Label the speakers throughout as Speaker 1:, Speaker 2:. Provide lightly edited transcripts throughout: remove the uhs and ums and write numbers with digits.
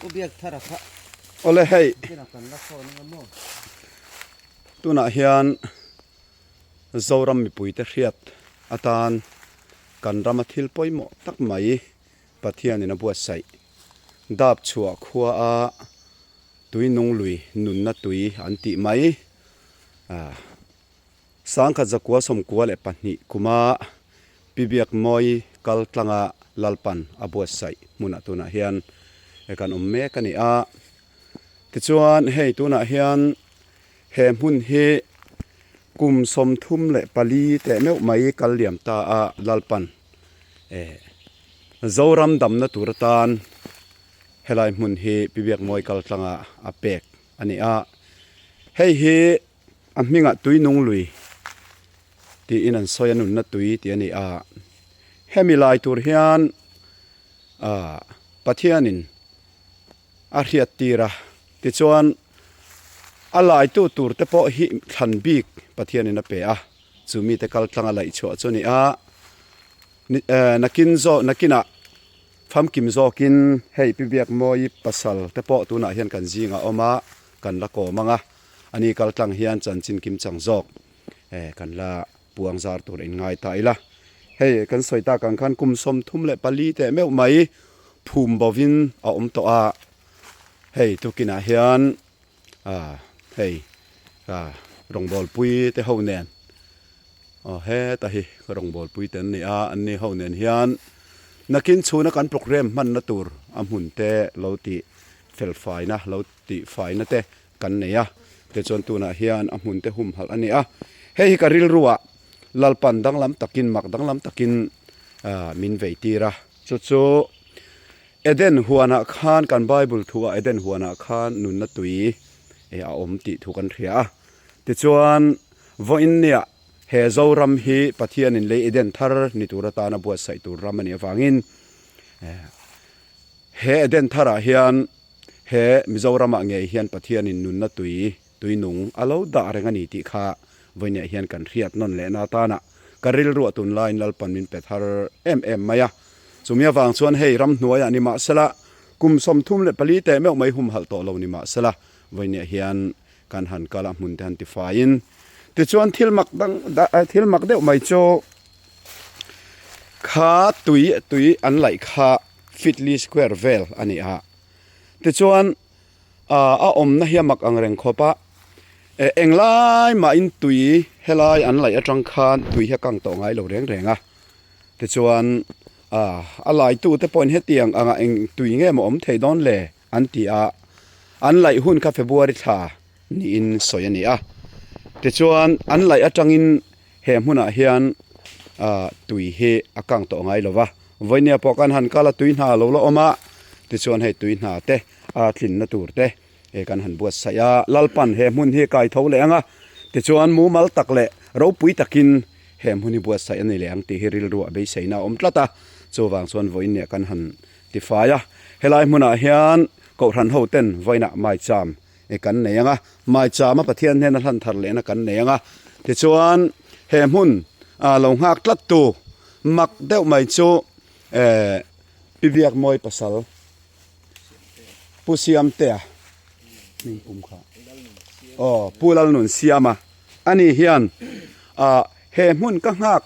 Speaker 1: U biak thar a kha.
Speaker 2: Awle hei.
Speaker 1: Kinah kan la sawn anga maw.
Speaker 2: Tunah hian Zoram mipuite hriat atan kan rama thil pawimawh tak mai Pathianin a buatsaih. Dap chhuah khua a tui nung lui nunna tui an tih mai. Sangkhat zakua 92 kuma Pi Biakmawi kal tlanga Lalpan a buatsaih hmunah tunah hian kan awm mek a ni a. Tichuan hei tunah hian he hmun hi kum 34 teh meuh mai kal liam ta a Lalpan Zoram damna tur atan helai hmun hi Pi Biakmawi kal tlanga a pek a ni a. Hei hi A hmingah tui nung lui tiin an sawi a, nunna tui tih a ni a. Hemi lai tur hian ah Pathianin a hriat tir a, tichuan a laitu tur te pawh hi thlan bik Pathianin a pe a, chu mite kal tlang a laih chhuah chu a ni a. Nakin zawk nakinah famkim zawkin hei Pi Biakmawi pasal te pawh tunah hian kan zingah a awm a, kan la kawm ang a. A ni kal tlang hian chanchin kim chang zawk kan la puang zar tur in ngai ta ila. Hei kan sawi tak ang khan kum 34 teh meuh mai phum bovin a awm tawh a, hei tukinah hian hei rawngbawlpui te ho nen aw heta hi ka rawngbawlpui te an ni a, an ni ho nen hian nakin chhuna kan programme hmanna tur a hmun te lo tih felfaina lo tih faina te kan nei a, tichuan tunah hian a hmun te humhalh a ni a, hei hi ka rilruah Lalpan danglam takin mak danglam takin min vei tir a, chu chu Eden huanah khan kan Bible thuah Eden huanah khan nunna tui a awm tih thu kan hria a, tichuan vawiin nia he Zoram hi Pathianin lei Eden thar ni tur atana buatsaih tur ram a nih avangin he Eden tharah hian He Mizoramah ngei hian Pathianin nunna tui, tui nung a lo dah reng a ni tih kha vawinia hian kan hriat nawn lehna atana ka rilruah tunlaiin Lalpan min pe thar em em mai a. Chumi avang chuan hei ramhnuaiah ni mahsela kum 34 teh meuh mai humhalh tawh lo ni mahsela vawinia hian kan han kal a hmun te han tifaiin tichuan thil mak dang thil mak deuh mai chu kha tui tui an laih kha Fitli Square vel a ni a. Tichuan a awmna hi a mak ang reng khawp a, englai mahin tui helai an laih atang khan tui hi a kang tawh ngai lo reng reng a. Tichuan a laitu te pawhin hetiang anga eng tui nge maw awm thei dawn le an ti a, an laih hun kha February thla niin sawi a ni a. Tichuan an laih atangin He hmunah hian tui hi a kang tawh ngai lo va, vawinia pawh kan han kal a tui hna lo la awm a, tichuan hei tui hna te a tlinna tur te kan han buatsaih a, Lalpan he hmun hi kai tho leh ang a, tichuan mumal tak leh ropui takin he hmun hi buatsaih a ni leh ang tih hi rilru a beiseina a awm tlat a, chuvang chuan vawinia kan han tifai a, helai hmunah hian Kohhran hoten vawiinah maicham e kan nei ang a, maichama Pathian hnena hlan thar lehna kan nei ang a, tichuan he hmun ah lo nghak tlat tu mak deuh mai chu eh Pi Biakmawi pasal Pu Siamtea hming pum kha aw Pu Lalnunsiama ani hian ah he hmun ka nghak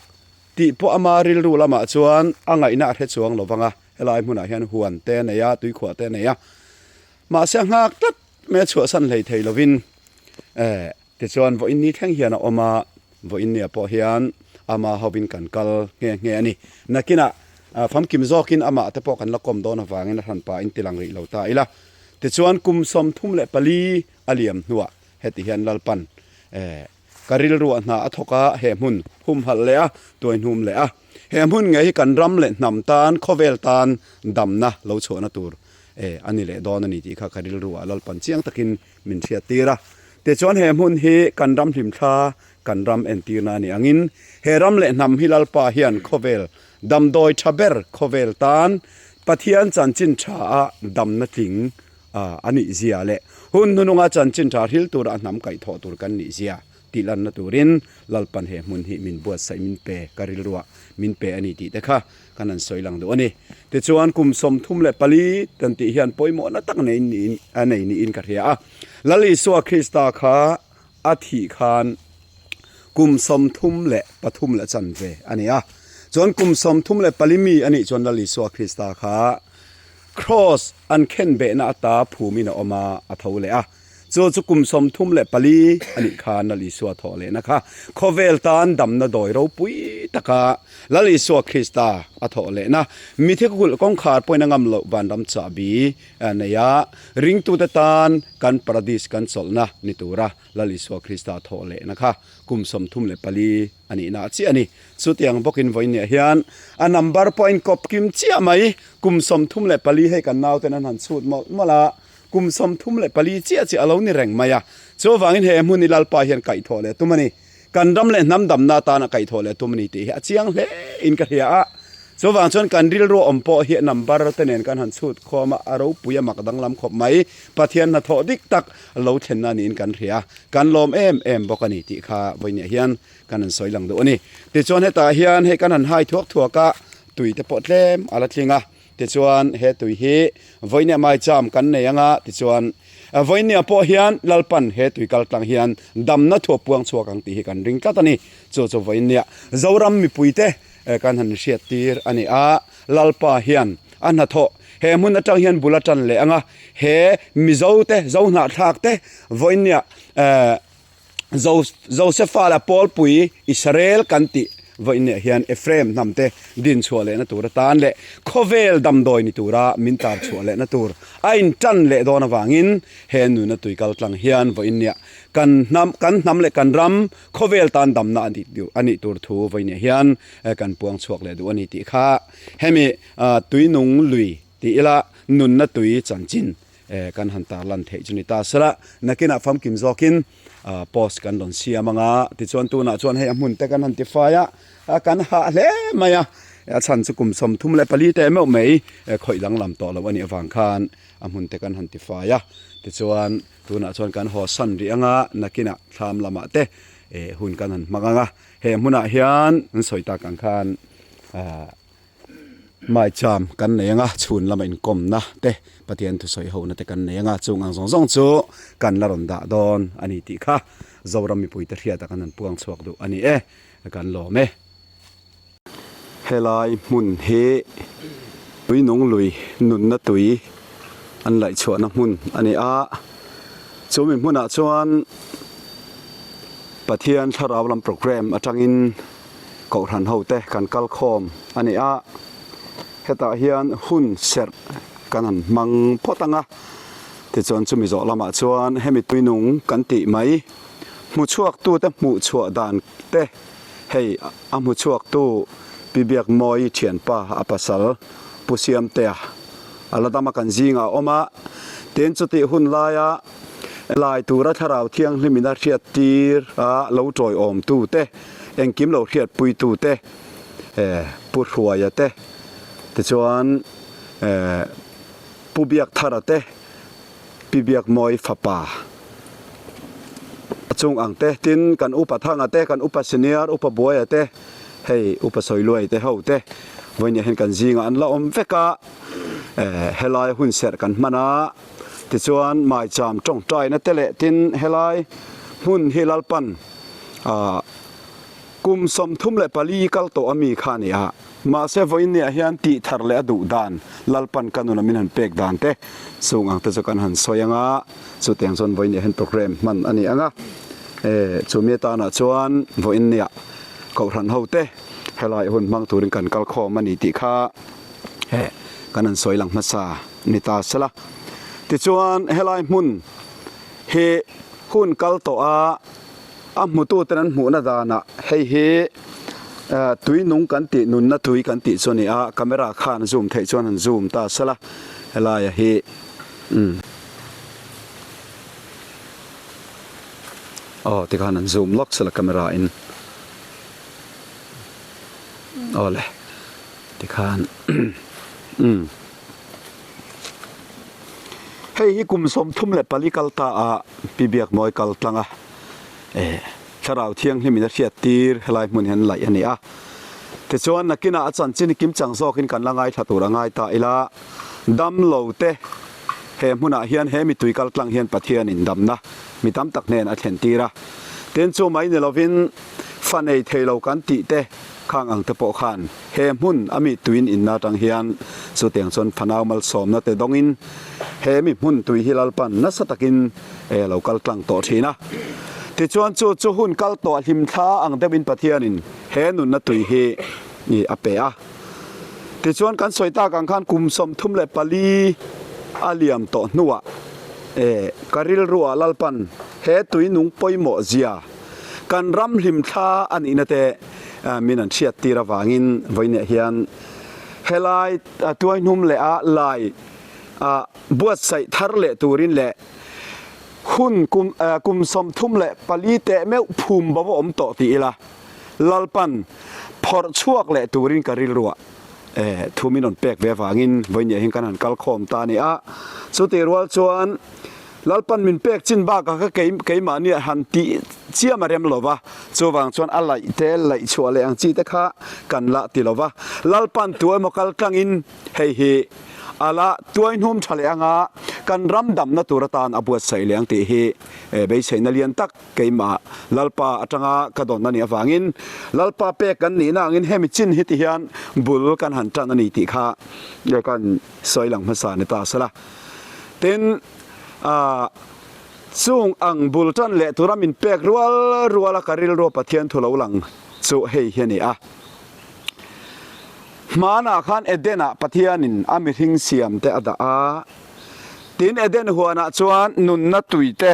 Speaker 2: tih pawh ama rilru lamah chuan a ngaihna a hre chuang lo vang a, helai hmunah hian huan te a nei a, tuikhuah te a nei a. Mahse a nghak tlat mai a chhuahsan hlei thei lovin eh tichuan vawiin ni thleng hian a awm a, vawiin nia pawh hian ama hovin kan kal nghe nghe a ni. Nakinah famkim zawkin amah te pawh kan la kawm dawn avangin a hranpa in tilang rih lo ta ila. Tichuan kum 34 a liam hnuah heti hian Lalpan eh ka rilruah hna a thawk a, he hmun humhalh leh a, tuaihnum leh a. He hmun ngei hi kan ram leh hnam tan, khawvel tan damna lo chhuahna tur e a ni leh dawn a ni tih kha ka rilru ah Lalpan chiang takin min hriat tir a. Tichuan he hmun hi kan ram hlimthla, kan ram entirna a ni angin he ram leh hnam hi Lalpa hian khawvel damdawi tha ber khawvel tan Pathian chanchin tha a damna tling a nih zia leh hun hnununga chanchin tha hril tura a hnam kaihthawh tur kan nih zia. tih lanna turin Lalpan he hmun hi min buatsaih min pe ka rilruah min pe a ni tih te kha kan han sawi lang duh a ni. Tichuan kum 34 tan tih hian pawimawhna tak nei niin a nei niin ka hria a. Lal Isua Krista kha a thih khan kum 33 leh chanve a ni a. Chuan kum 34 mi a nih chuan Lal Isua Krista kha Kraws an khenbehna ata phumin a awm a, a tho leh a. Chu chu kum 34 a nih khan Lal Isua thawh lehna kha khawvel tan damna dawi ropui taka Lal Isua Krista a thawh lehna mitthi kulh kawngkhar pawhin a ngam loh vanram chahbi nei a, ringtute tan kan paradis kan chawlhna ni tura Lal Isua Krista thawh lehna kha kum 34 a nihna chiah a ni. Chutiang bawkin vawiinniah hian a number pawh a inkawp kim chiah mai, kum 34 hei kan nauten an han chhut mawlh mawlh a, Kum 34 chiah chiah a lo ni reng mai a, chuvangin he hmun hi Lalpa hian kaihthawh leh tum a ni. Kan ram leh hnam damna atana kaihthawh leh tum a ni tih hi a chiang hle in ka hria a. Chuvang chuan kan rilru awm pawh hi number te nen kan han chhut khawm a, a ropui a mak danglam khawp mai. Pathian hnathawh dik tak lo thlenna niin kan hria. Kan lawm em em bawk a ni tih kha vawiinah hian kan han sawi lang duh a ni. Tichuan hetah hian hei kan han hai thuak thuak a, tui te pawh tlem a la tling a. Tichuan, he tui hi vawinia maicham kan nei anga, tichuan, vawinia pawh hian Lalpan he tui kal tlang hian damna thuap puang chhuak ang tih hi kan ring tlat a ni. Chu chu vawinia Zoram mipuite kan han hriat tir a ni a, Lalpa hian a hnathawh he hmun atang hian bul a tan leh anga, he Mizote, Zohnahthlak te vawinia Josefa la pawlpui Israel kan tih vawiinah hian Ephraim hnamte din chhuah lehna tur atan leh khawvel damdawi ni tura min tar chhuah lehna tur a intan leh dawn avangin he nuna tui kal tlang hian vawiinah kan hnam kan hnam leh kan ram khawvel tan damna a nih tur thu vawiinah hian kan puang chhuak leh duh a ni tih kha hemi tuinung lui tih ila nunna tui chanchin kan han tarlan theih chu ni ta sela nakinah famkim zawkin post kan rawn siam anga tichuan tunah chuan hei a hmun te kan han ti fai a kan hah hle mai a a chhan chu kum 34 te meuh mai khawih danglam tawh loh a nih avang khan a hmun te kan han ti fai a tichuan tunah chuan kan haw san rih anga nakinah thlam lamah te hun kan han hmang anga he hmunah hian an sawi tak ang khan Maicham kan nei anga chhun lama inkawmna te Pathian thusawi hona te kan nei anga chung ang zawng zawng chu kan la rawn dah dawn a ni tih kha Zoram mipuite hriatah kan han puang chhuak duh a ni e, kan lawm e. Helai hmun hi tuinung lui nunna tui an laih chhuahna hmun a ni a, chumi hmunah chuan Pathian thlarau lam programme atangin Kohhran hote kan kal khawm a ni a, hetah hian hun serh kan han hmang phawt ang a, tichuan chumi zawh lamah chuan hemi tuinung kan tih mai hmuchhuaktute hmuhchhuah dan te hei a hmuchhuaktu Pi Biakmawii thianpa a pasal Pu Siamtea a la dama kan zingah a awm a, tin chutih hun laia lai tura thlarau thianghlimin a hriat tir a lo tawiawmtu te, engkim lo hriatpuitu te, Pu Hruaia te, tichuan Pu Biakthara te, Pi Biakmawii fapa a chung ang te, tin kan Upa Thanga te, kan Upa Senior, Upa Buaia te, hei Upa Sawiluai te ho te vawiin hian kan zingah an la awm vek a, helai hunserh kan hman a. Tichuan maicham tawngtaina te leh tin helai hmun hi Lalpan ah kum 34 kal tawh a mi kha a ni a, mahse vawiinniah hian tih thar leh a duh dan Lalpan ka nuna min han pek dan te chung ang te chu kan han sawi ang a, chutiang chuan vawiinniah hian program hman a ni ang a, eh chumi atanah chuan vawiinniah Kohhran ho te helai hun hmang turin kan kal khawm a ni tih kha eh kan han sawi lang hmasa. Ni ta sela. Tichuan helai hmun hi hun kal tawh a, a hmututen an hmuhna danah hei hi tui nung kan tih nunna tui kan tih chu a ni a, camera khan zoom theih chuan han zoom ta sela helaia hi umm aw tikhan han zoom lawk sela camera in aw le tikhan umm. Hei hi kum 34 kal ta a Pi Biakmawi kal tlang a eh. Thlarau Thianghlimin a hriattir helai hmun hian laih a ni a. Tichuan, nakinah a chanchin hi kimchang zawkin kan la ngaithla tur a ngai ta ila, dam lo te he hmunah hian he mitui kal tlang hian Pathianin damna mi tam tak hnen a thlen tir a. Tin, chu mai ni lovin fa nei thei lo kan tih te khang ang te pawh khan he hmun a mi tuin inna atang hian chutiang chuan fanau malsawmna te dawngin he mi hmun tui hi Lalpan nasa takin e lo kal tlang tawh thin a. Tichuan chu chu hun kal tawh hlimthla ang deuhin Pathianin he nunna tui hi a pe a. Tichuan kan sawi tak ang khan kum 34 a liam tawh hnuah e ka rilruah Lalpan he tui nung pawimawh zia kan ram hlimthla a nihna te min an hriat tir avangin vawiinah hian helai tuaihnum leh a lai buatsaih thar leh turin leh hun kum kum 34 teh meuh phum bo a awm tawh ti ila Lalpan phawrh chhuak leh turin ka rilruah thu min rawn pek ve avangin vawiinah hian kan han kal khawm ta a ni a. Chutih rual chuan Lalpan min pek chin bakah kha kei keimahni han tih chiam a rem lo va, chuvang chuan a laih te laih chhuah leh ang chi te kha kan la ti lo va. Lalpan tu emaw kal tlangin hei hi a la tuaihnum tha leh anga kan ram damna tur atan a buatsaih leh ang tih hi beiseina lian tak Keimah Lalpa atanga ka dawn a nih avangin Lalpa pek kan nihna angin hemi chin hi ti hian bul kan han tan a ni tih kha kan sawi lang hmasa ni ta sela. Tin, chung ang bul tan leh tura min pek rual ruala ka rilrua Pathian thu lo lang chu hei hi a ni a. Hmanah khan Eden-ah Pathianin a mihring siam te a dah a. Tin, Eden huanah chuan nunna tui te,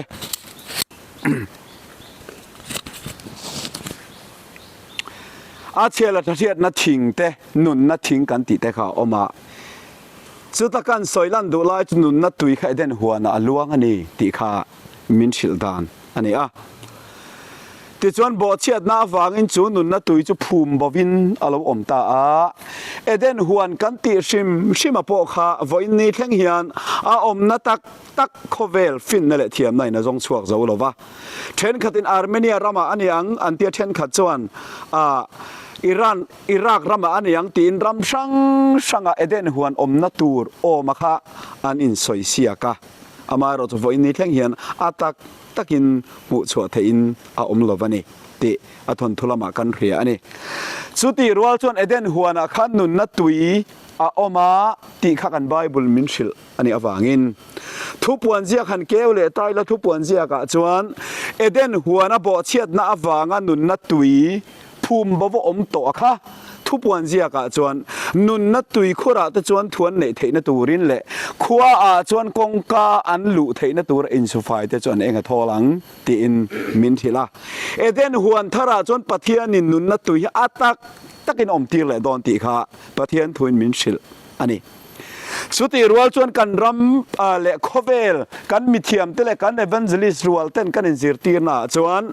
Speaker 2: a chhiat leh thahriatna thing te, nunna thing kan tih te kha a awm a. Chuta kan sawi lan duh lai chu nunna tui kha Eden huanah a luang a ni tih kha min hrilh dan a ni a. Tichuan bawhchhiatna avangin chu nunna tui chu phum bovin a lo awm ta a. Eden huan kan tih hrim hrima pawh kha vawiin ni thleng hian a awmna tak tak khawvel finna leh thiamna in a zawng chhuak zo lo va. Thenkhatin Armenia ramah a ni ang an tia thenkhat chuan ah Iran Iraq ramah a ni ang tiin ram hrang hranga Eden huan awmna tur awma kha an insawi siak a. Amaherawhchu vawiin ni thleng hian a tak takin hmuh chhuah theihin a awm lo a ni tih a thawnthu lamah kan hria a ni. Chutih rual chuan Eden huanah khan nunna tui a awm a tih kha kan Bible min hrilh a nih avangin thupuan ziak han keu leh ta ila thupuan ziakah chuan Eden huana bawhchhiatna avanga nunna tui Phum bo va awm tawh a kha. Thupuan ziakah chuan nunna tui khurah te chuan thuan neih theihna turin leh khuaah chuan kawngka an luh theihna tura insufai te chu an eng a thawl ang tiin min hrilh a. Eden huan tharah chuan Pathianin nunna tui hi a tak takin awm tir leh dawn tih kha Pathian thuin min hrilh a ni. Chutih rual chuan kan ram leh khawvel, kan mithiamte leh kan evangelist rual ten kan inzirtirna ah chuan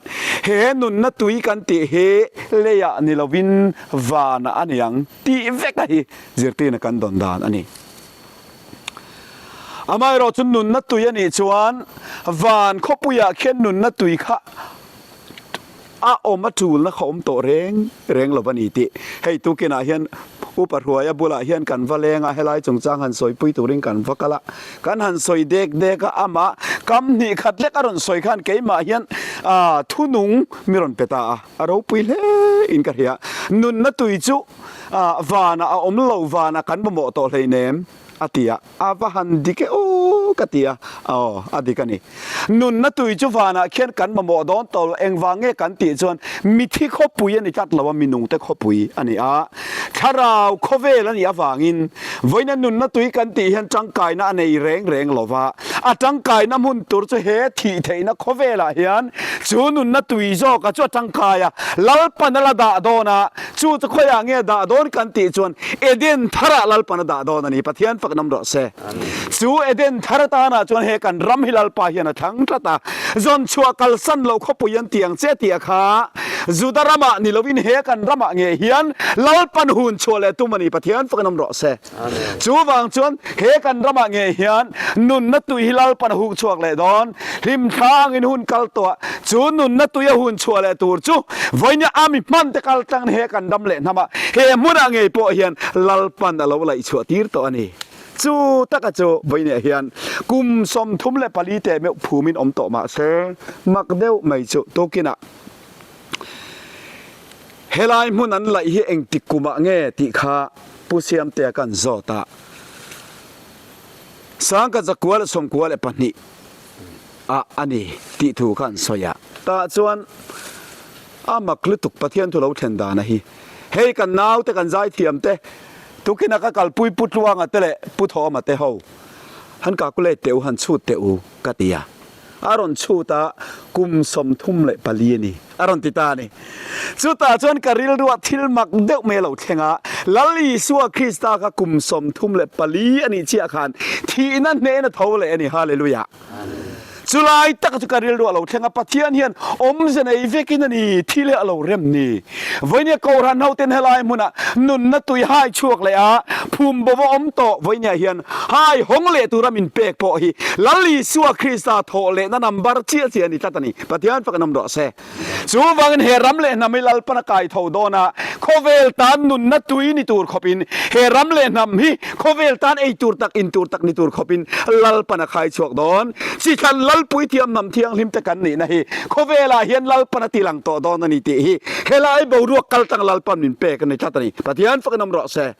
Speaker 2: he nunna tui kan tih hi leiah ni lovin vanah a ni ang tih vek a hi zirtirna kan dawn dan a ni. Amaherawh chu nunna tui a nih chuan van khawpuiah khian nunna tui kha A awm a tulna kha awm tawh reng reng lo a ni tih hei tukinah hian Upa Hruaia bulah hian kan va leng a, helai chungchang han sawipui turin kan va kal a, kan han sawi dek dek a, amah kam hnih khat lek a rawn sawi khan keimah hian thunung mi rawn pe ta a, a ropui hle in ka hria. Nunna tui chu vanah a awm lo, vanah kan mamawh tawh hleinem. A ti a, a va han dik e aw ka ti a, aw a dik a ni. Nunna tui chu vanah khian kan mamawh dawn tawh lo, engvang nge kan tih chuan mithi khawpui a ni tlat lo a, minungte khawpui a ni a, thlarau khawvel a nih avangin vawiina nunna tui kan tih hian tangkaina a nei reng reng lo va, a tangkaina hmun tur chu he thih theihna khawvelah hian chu nunna tui zawka chu a tangkai a, Lalpan a la dah dawn a, chu chu khawiah nge dah dawn kan tih chuan Eden tharah Lalpan a dah dawn a ni, Pathian fak nam rawh se. Chu Eden thar atanah chuan he kan ram hi Lalpa hian a thlang tlat a, zawn chhuah kalsan loh khawpui an ti ang che tih a kha. Juda ramah ni loin he kan ramah nge hian Lalpan hun chhuah leh tum a ni Pathian fakin awm rawh se. Chuvang chuan he kan ramah nge hian nunna tui hi Lalpan a hung chhuak leh dawn. Hlimthla angin hun kal tawh a, chu nunna tui a hun chhuah leh tur chu vawinia a mi hman te kal tlang he kan ram leh hnamah he hmunah ngei pawh hian Lalpan a lo laih chhuah tir tawh a ni. Chu taka chu vawinia hian kum 34 teh meuh phumin awm tawh mah se mak deuh mai chu tukinah Helai hmun an laih hi engtik kumah nge tih kha Pu Siamtea kan zawt a, Sangka 1992 ah a ni tih thu kha an sawi a. Tah chuan a mak lutuk Pathian thu lo thlen dana hi hei kan naute kan zaithiam te tukina ka kalpui Pu Tluanga te leh Pu Thawma te ho han calculate teh u han chhut teh u ka ti a. A rawn chhut a, kum 34 a ni, a rawn ti ta a ni. Chutah chuan ka rilruah thil mak deuh mai a lo thleng a, Lal Isua Krista kha kum 34 a nih chiah khan thihna hnehna tho leh a ni, Hallelujah! Chulai taka chu ka rilruah a lo thleng a, Pathian hian awmze nei vekin a ni, thil hi a lo rem ni. Vawinia Kohhran hoten helai hmunah nunna tui hai chhuak leh a, phum bo va awm tawh vawinia hian hai hawng leh tura min pek pawh hi Lal Isua Krista thawh lehna number chiah chiah a ni tlat a ni. Pathian fak an awm rawh se. Chuvangin he ram leh hnam hi Lalpan a kai tho dawn a, khawvel tan nunna tui ni tur khawpin, he ram leh hnam hi khawvel tan ei tur tak, in tur tak ni tur khawpin Lalpan a khai chhuak dawn. Chithlan Lalpui thiam hnam thianghlim te kan nihna hi khawvelah hian Lalpan a tilang tawh dawn a ni tih hi helai boruak kal tang Lalpan min pek a ni tlat a ni. Pathian fakin awm rawh se.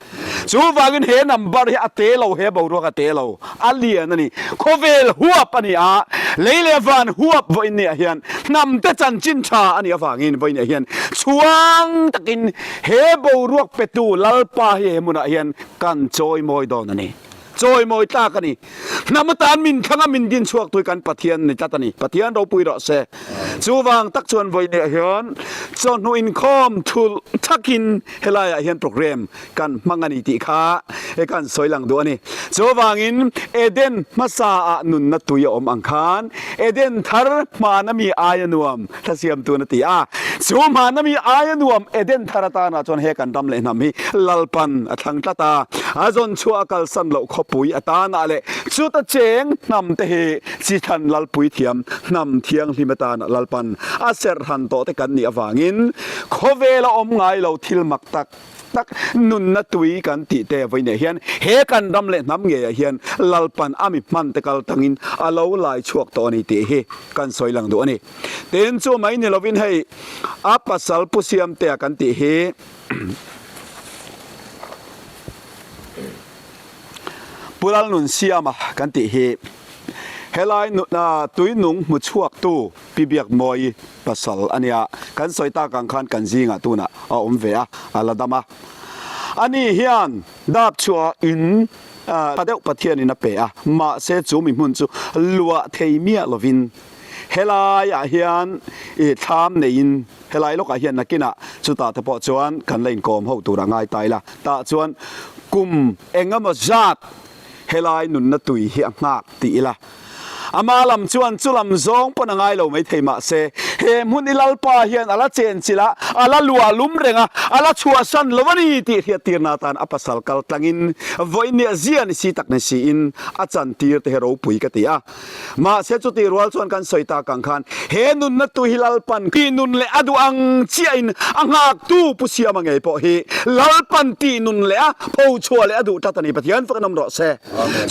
Speaker 2: Chuvangin he number hi a te lo, he boruak a te lo, a lian a ni. Khawvel huap a ni a, lei leh van huap vawiin niah hian hnam te chanchin tha a nih avangin vawiin niah hian chhuang takin he boruak petu Lalpa hi he hmunah hian kan chawimawi dawn a ni. Chawimawi tlak a ni. Hnam atan min thlang a min din chhuak tui kan Pathian ni tlat a ni. Pathian ropui rawh se. Chuvang tak chuan vawiin hian chawhnu inkhawm thulh thakin helaiah hian program kan hmang a ni tih kha he kan sawi lang duh a ni. Chuvangin Eden hmasa ah nunna tui a awm ang khan Eden thar hmana mi aia nuam thla siam tun a ti a. Chu hmana mi aia nuam Eden thar atana chuan he kan ram leh hnam hi Lalpan a thlang tlat a. A zawn chhuah a kalsan loh khawpui atana leh chuta cheng hnam te hi chithan Lalpui thiam hnam thianghlim atana Lalpan a serhhan tawh te kan nih avangin khawvel a awm ngai lo thil mak tak tak nunna tui kan tih te vawiinah hian he kan ram leh hnam ngeiah hian Lalpan a mi hman te kal tangin a lo lai chhuak tawh a ni tih hi kan sawi lang duh a ni. Tin chu mai ni lovin hei a pasal Pu Siamtea kan tih hi Pu Lalnunsiama kan tih hi helai tui nung hmu chhuaktu Pi Biakmawii pasal a nia, kan sawi tak ang khan kan zingah tunah a awm ve a, a la dam a. Ani hian dap chhuah in tha deuh Pathianin a pe a, mahse chu mi hmun chu luah thei miah lovin helaiah hian i thlam neiin helai lawkah hian nakinah chutah te pawh chuan kan la inkawm ho tur a ngai ta ila, tah chuan kum engemaw zat Helai nunna tui hi a nghak ti ila, ama lam chuan chu lam zawng pawn a ngai lo mai thei mah se, he hmun i Lalpa hian a la chenchilh a, a la luah lum reng a, a la chhuahsan lo a ni tih hriattirna atan a pasal kal tlangin vawinia zia ni si tak ni siin a chantir te hi ropui ka ti a. Mahse chutih rual chuan kan sawi tak ang khan he nunna tu hi Lalpan tih nun leh a duh ang chiahin a nghaktu Pu Siama ngei pawh hi Lalpan tih nun leh a pho chhuah leh a duh tlat a ni. Pathian fak an awm rawh se.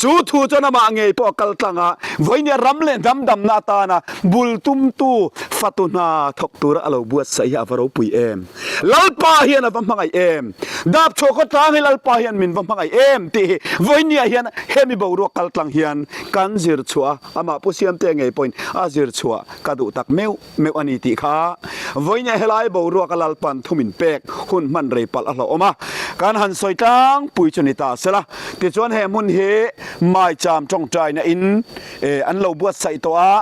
Speaker 2: Chu thu chuan amah ngei pawh a kal tlang a, vawinia ram leh hnam damna atana bul tumtu fatu hna thawk tura a lo buatsaih hi a va ropui em. Lalpa hian a va hmangaih em? Dap chhuah khawtlang hi Lalpa hian min va hmangaih em tih hi vawinia hian hemi boruak kal tlang hian kan zir chhuah a, amah Pu Siamtea ngei pawhin a zir chhuah ka duh tak meuh meuh a ni tih kha vawinia helai boruak a Lalpan thu min pek hun hman rei palh a hlauhawm a, kan han sawi tlangpui chu ni ta sela. Tichuan he hmun hi Maicham tawngtaina in an lo buatsaih tawh a,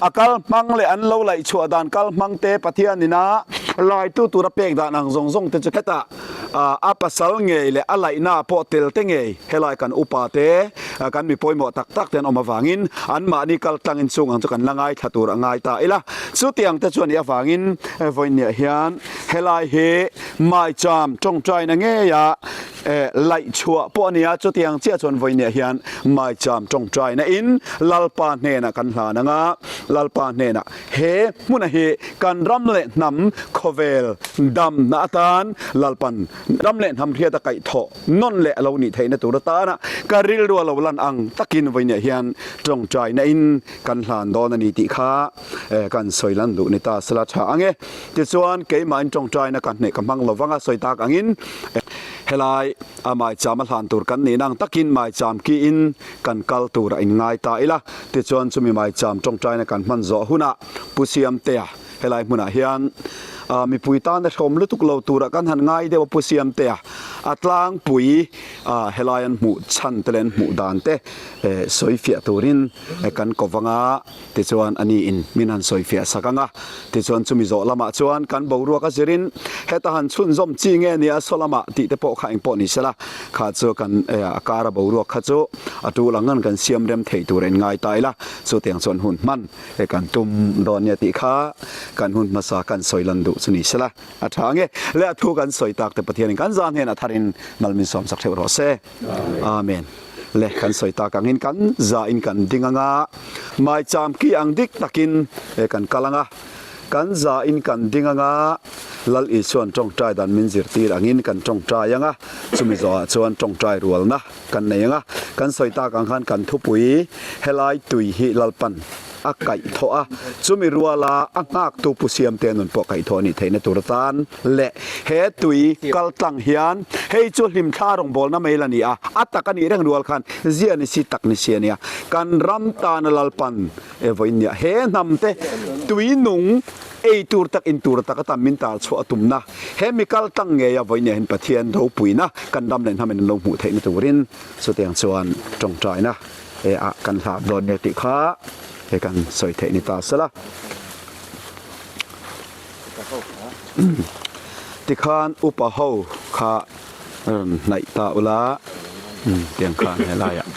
Speaker 2: a kal hmang leh an lo laih chhuah dan kal hmang te Pathianin a. Laitu tura pek dan ang zawng zawng te chu hetah a pasal ngei leh a laihna pawh tel te ngei helai kan upa te kan mi pawimawh tak tak te an awm avangin anmahni kal tlangin chung ang chu kan la ngaithla tur a ngai ta ila. Chutiang te chu a nih avangin vawiinniah hian helai hi maicham tawngtaina ngeia laih chhuah pawh a ni a, chutiang chiah chuan vawiinniah hian maicham tawngtaina in Lalpa hnenah kan hlan ang a, Lalpa hnenah He hmuna hi kan ram leh hnam khawvel damna atan Lalpan ram leh hnam hriata kaihthawh nawn leh a lo nih theihna tur atana ka rilru a lo lan ang takin vawiinah hian tawngtaina in kan hlan dawn a ni tih kha kan sawi lan duh ni ta sela tha ang e. Tichuan keimahin tawngtaina ka hneh ka hmang lo vang a sawi tak angin helai a maicham a hlan tur kan nihna ang takin maicham kiin kan kal tur a inngai ta ila. Tichuan chumi maicham tawngtaina kan hman zawh hunah Pu Siamtea helai hmunah hian mipui tana hrehawm lutuk lo turah kan han ngai deuh a Pu Siamtea a tlangpui helai an hmuh chhan te leh an hmuh dan te sawifiah turin kan ko vang a. Tichuan a ni in min han sawifiah sak ang a, tichuan chumi zawh lamah chuan kan boruak a zirin heta han chhunzawm chi nge nia saw lamah tih te pawh kha engpawh ni sela, kha chu kan a kara boruak kha chu a tul ang ang kan siam rem thei tur a inngai ta ila, chutiang chuan hun hman he kan tum dawn nia tih kha kan hun hmasa kan sawi lan duh chu ni sela a tha ang e. Le a thu kan sawi tak te Pathianin kan zah hnenah tharin mal min sawm sak theuh rawh se. Amen. Le kan sawi tak angin kan za in kan ding anga, maicham ki ang dik takin e kan kal anga, kan za in kan ding anga, Lal Isuan tawngtai dan min zirtir angin kan tawngtai anga, chumi zawhah chuan tawngtai rualna kan nei anga, kan sawi tak ang khan kan thupui helai tui hi Lalpan a kaihthawh a, chumi ruala a nghaktu Pu Siamtea nun pawh kaihthawh a nih theihna tur atan leh he tui kal tlang hian hei chu hlimthla rawngbawlna mai la ni a, a tak a nih reng rual khan zia ni si tak ni si a nia. Kan ram tana Lalpan e vawiin nia he hnam te tui nung ei tur tak in tur tak atan min tar chhuah a tumna he mi kal tlang ngei a vawiin nia hian Pathian ropuina kan ram leh hnam in an lo hmuh theihna turin chutiang chuan tawngtaina e ah kan hlap dawn nia tih kha he kan sawi theih ni ta sela. Tikhan upa ho kha rawn hnaih ta ula tiang khan helaiah.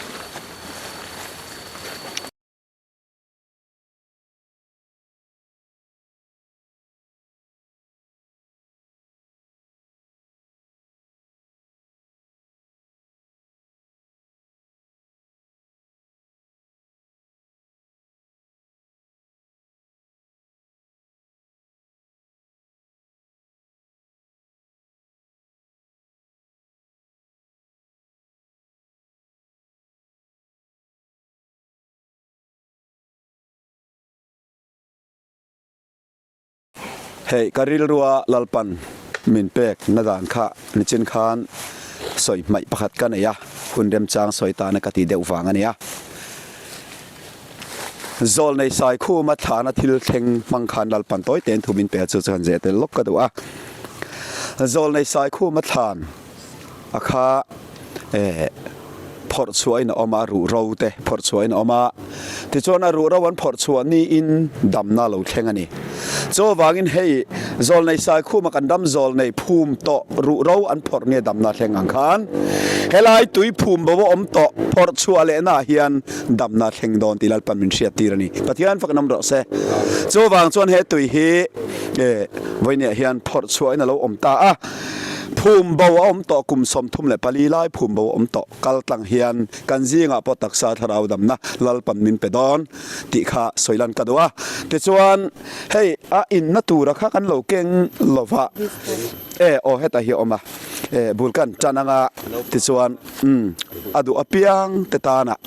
Speaker 2: Hei ka rilrua Lalpan min pek na dan kha nichin khan sawi hmaih pakhat ka nei a, hun remchang sawi tana ka tih deuh vang a nia. Zawlnei Saikhuma thlana thil thleng hmang khan Lalpan tawi tein thu min pe a, chu chu han zeh tel lawk ka duh a. Zawlnei Saikhuma thlan a kha eh phawrh chhuahin a awm a, ruh ro te phawrh chhuahin a awm a. Tichuan a ruh ro an phawrh chhuah niin damna lo thleng a ni. Chuvangin hei Zawlnei Saikhuma kan ram zawlnei phum tawh ruh ro an phawrh nge damna thleng ang khan helai tui phum bo a awm tawh phawrh chhuah lehna ah hian damna thleng dawn tih Lalpan min hriat tir a ni. Pathian fak nawm rawh se. Chuvang chuan he tui hi vawinia hian phawrh chhuahin a lo awm ta a. Phum bo a awm tawh kum 34 lai phum bo a awm tawh kal tlang hian kan zingah pawh taksa thlarau damna Lalpan min pe dawn tih kha sawi lan ka duh a. Tichuan hei a inna tura kha kan lo keng lo va e aw hetah hi a awm a e bul kan tan anga tichuan umm a duh apiang te tanah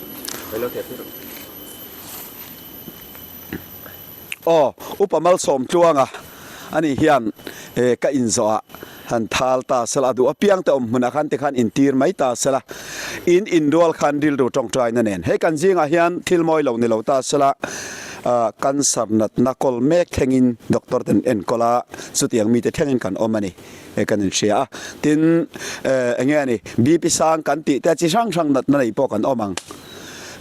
Speaker 2: Aw, Upa Malsawmtluanga ani hian e ka inzawh ah han thal ta sela, a duh apiang te awm hmunah khan tikhan intir mai ta sela, in inrual khan rilru tawngtaina nen hei kan zingah hian thil mawi lo ni lo ta sela, cancer natna kawl mek thlengin doctor ten enkawl a, chutiang mite thlengin kan awm a ni e kan inhria a, tin enge a ni BP sang kan tih te chi hrang hrang natna nei pawh kan awm ang.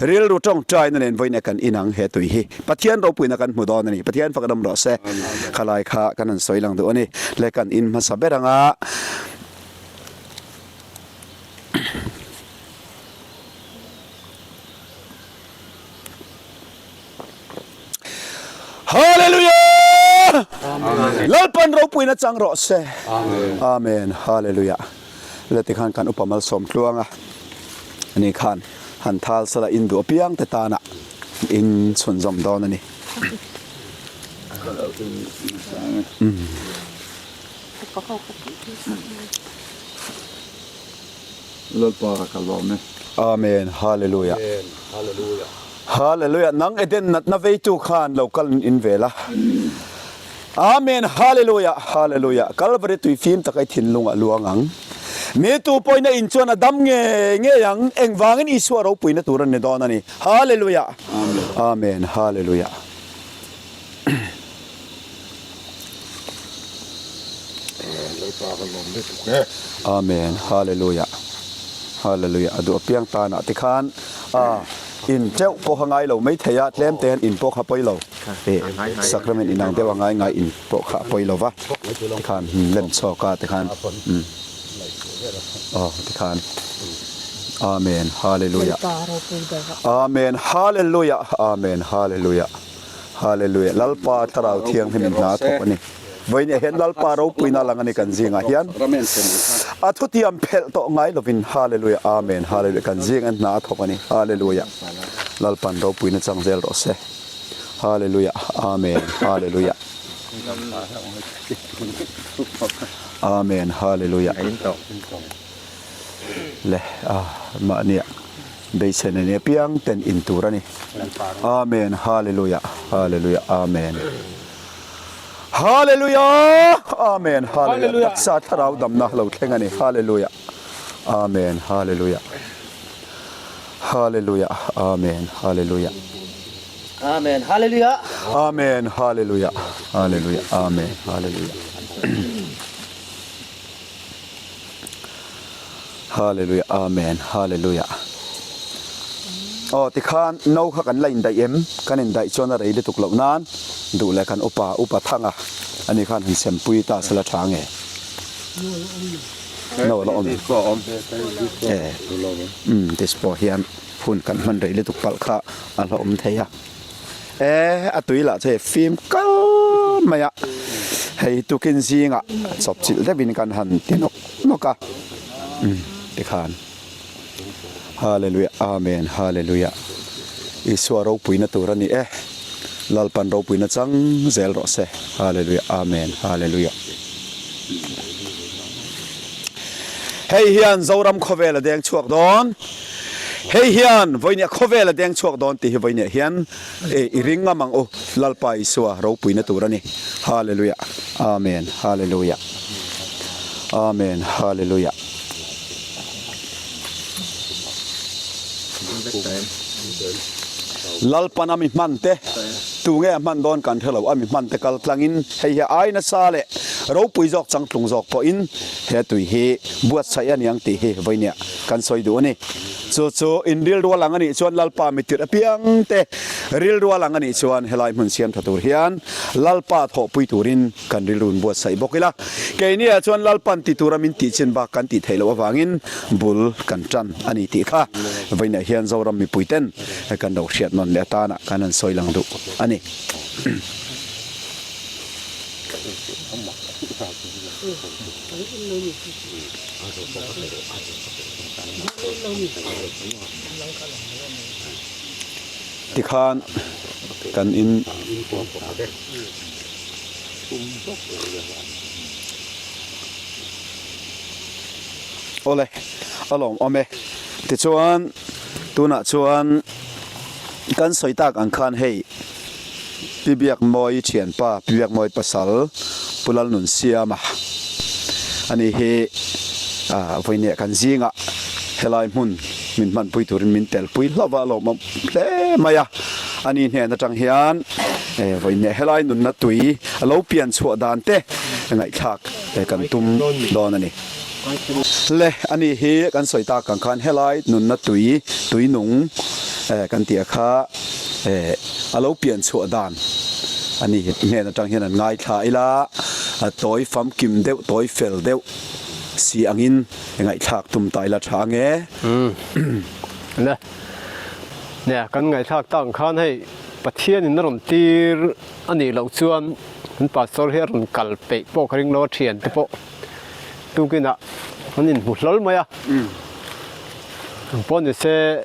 Speaker 2: Rilru tawngtaina nen vawiin kan inang he tui hi. Pathian ropuina kan hmu dawn a ni. Pathian fak dam rawh se. Khalai kha kan han sawi lang duh a ni. Le kan in hmasa ber anga. Hallelujah! Lalpan ropuina chang rawh se. Amen. Hallelujah. Le tikhan kan upa malsawm tluang a. Ani khan han thal sala in duh apiang te tana in chhunzawm dawn a ni.
Speaker 3: Lalpa ka lawm e.
Speaker 2: Amen Hallelujah.
Speaker 1: Amen Hallelujah.
Speaker 2: Hallelujah nang Eden natna veitu khan lo kal in vel a. Amen Hallelujah Hallelujah Kalvari tui fim tak i thinlung a luang ang. Mi tu pawhin a in chuan a dam ngei ngei ang engvangin Isua ropuina tur a ni dawn a ni. Hallelujah Amen Hallelujah. Amen Hallelujah Hallelujah a duh apiang tan ah te khan a in teuh pawh kha ngai lo mai thei a tlem te hian in pawh kha pawi lo eh sacrament inang deuh a ngai ngai in pawh kha a pawi lo va tikhan lem chhuak a tikhan umm aw tikhan Amen Hallelujah Amen Hallelujah Amen Hallelujah Hallelujah Lalpa Thlarau Thianghlim in hna a thawk a ni. Vawiin ah hian Lalpa ropuina lang a ni kan zingah hian a thutiam phelh tawh ngai lovin Hallelujah Amen Hallelujah kan zingah hian hna a thawk a ni Hallelujah Lalpan ropuina chang zel rawh se Hallelujah Amen Hallelujah Amen Hallelujah Le a mahnia Beiseina ni apiang ten in tur a ni. Amen Hallelujah Hallelujah Amen Hallelujah Amen Hallelujah Taksa thlarau damna lo thleng a ni Hallelujah Amen Hallelujah Hallelujah Amen Hallelujah
Speaker 1: Amen Hallelujah
Speaker 2: Amen Hallelujah Hallelujah Amen Hallelujah Hallelujah Amen Hallelujah Aw tikhan no kha kan la indaih em kan indaih chuan a rei lutuk loh nan duh leh kan upa upa thang a ani khan han sempui ta sela tha nge no la awm e um dispo hian hun kan hman rei lutuk palh kha a la awm thei a. E, a tui lah chu hei fim kal mai a, hei tukin zingah chawp chilh deuhin kan han ti nawk nawk a, umm tikhan Hallelujah Amen Hallelujah Isua ropuina tur a ni e, Lalpan ropuina chang zel rawh se Hallelujah Amen Hallelujah Hei hian Zoram khawvel a deng chhuak dawn. Hei hian vawinia khawvel a deng chhuak dawn tih hi vawinia hian i ring ngam ang u, Lalpa Isua ropuina tur a ni. Hallelujah. Amen. Hallelujah. Amen. Hallelujah. Lalpan a mi hman te, tu nge a hman dawn kan hre lo, a mi hman te kal tlangin hei hi ai nasa leh ropui zawk changtlung zawk pawhin he tui hi buatsaih a niang tih hi vawinia Kan sawi duh a ni. Chu chu in rilrual ang a nih chuan Lalpa mitirh apiang te rilrual ang a nih chuan helai hmun siam tha tur hian Lalpa thawhpui turin kan rilru in buatsaih bawk ila. Keini ah chuan Lalpan ti tura min tih chin bak kan tih theih loh avangin bul kan tan a ni tih kha vawiinah hian Zoram mipui ten kan lo hriat nawn leh atana kan han sawi lang duh a ni. Tikhan kan in Awle a lawm awm e. Tichuan tunah chuan kan sawi tak ang khan hei Pi Biakmawi thianpa Pi Biakmawi pasal Pu Lalnunsiama a ni hi vawinia kan zingah helai hmun min hmanpui turin min telpui hlauh va a lawmawm hle mai a, a ni hnen atang hian vawinia helai nunna tui a lo pian chhuah dan te ngaihthlak kan tum dawn a ni. Le a ni hi kan sawi tak ang khan helai nunna tui tui nung. Kan tih a kha a lo pian chhuah dan a ni hnen atang hian an ngaithla ila, tawi famkim deuh, tawi fel deuh si angin ngaihthlak tum ta ila tha ange.
Speaker 4: Le, nia kan ngaihthlak tak ang khan hei Pathianin a rawn tir a nih loh chuan kan pastor hi a rawn kal peih pawh ka ring lo a thian te pawh tukinah an inhmu hlawl mai a. Ang pawh ni se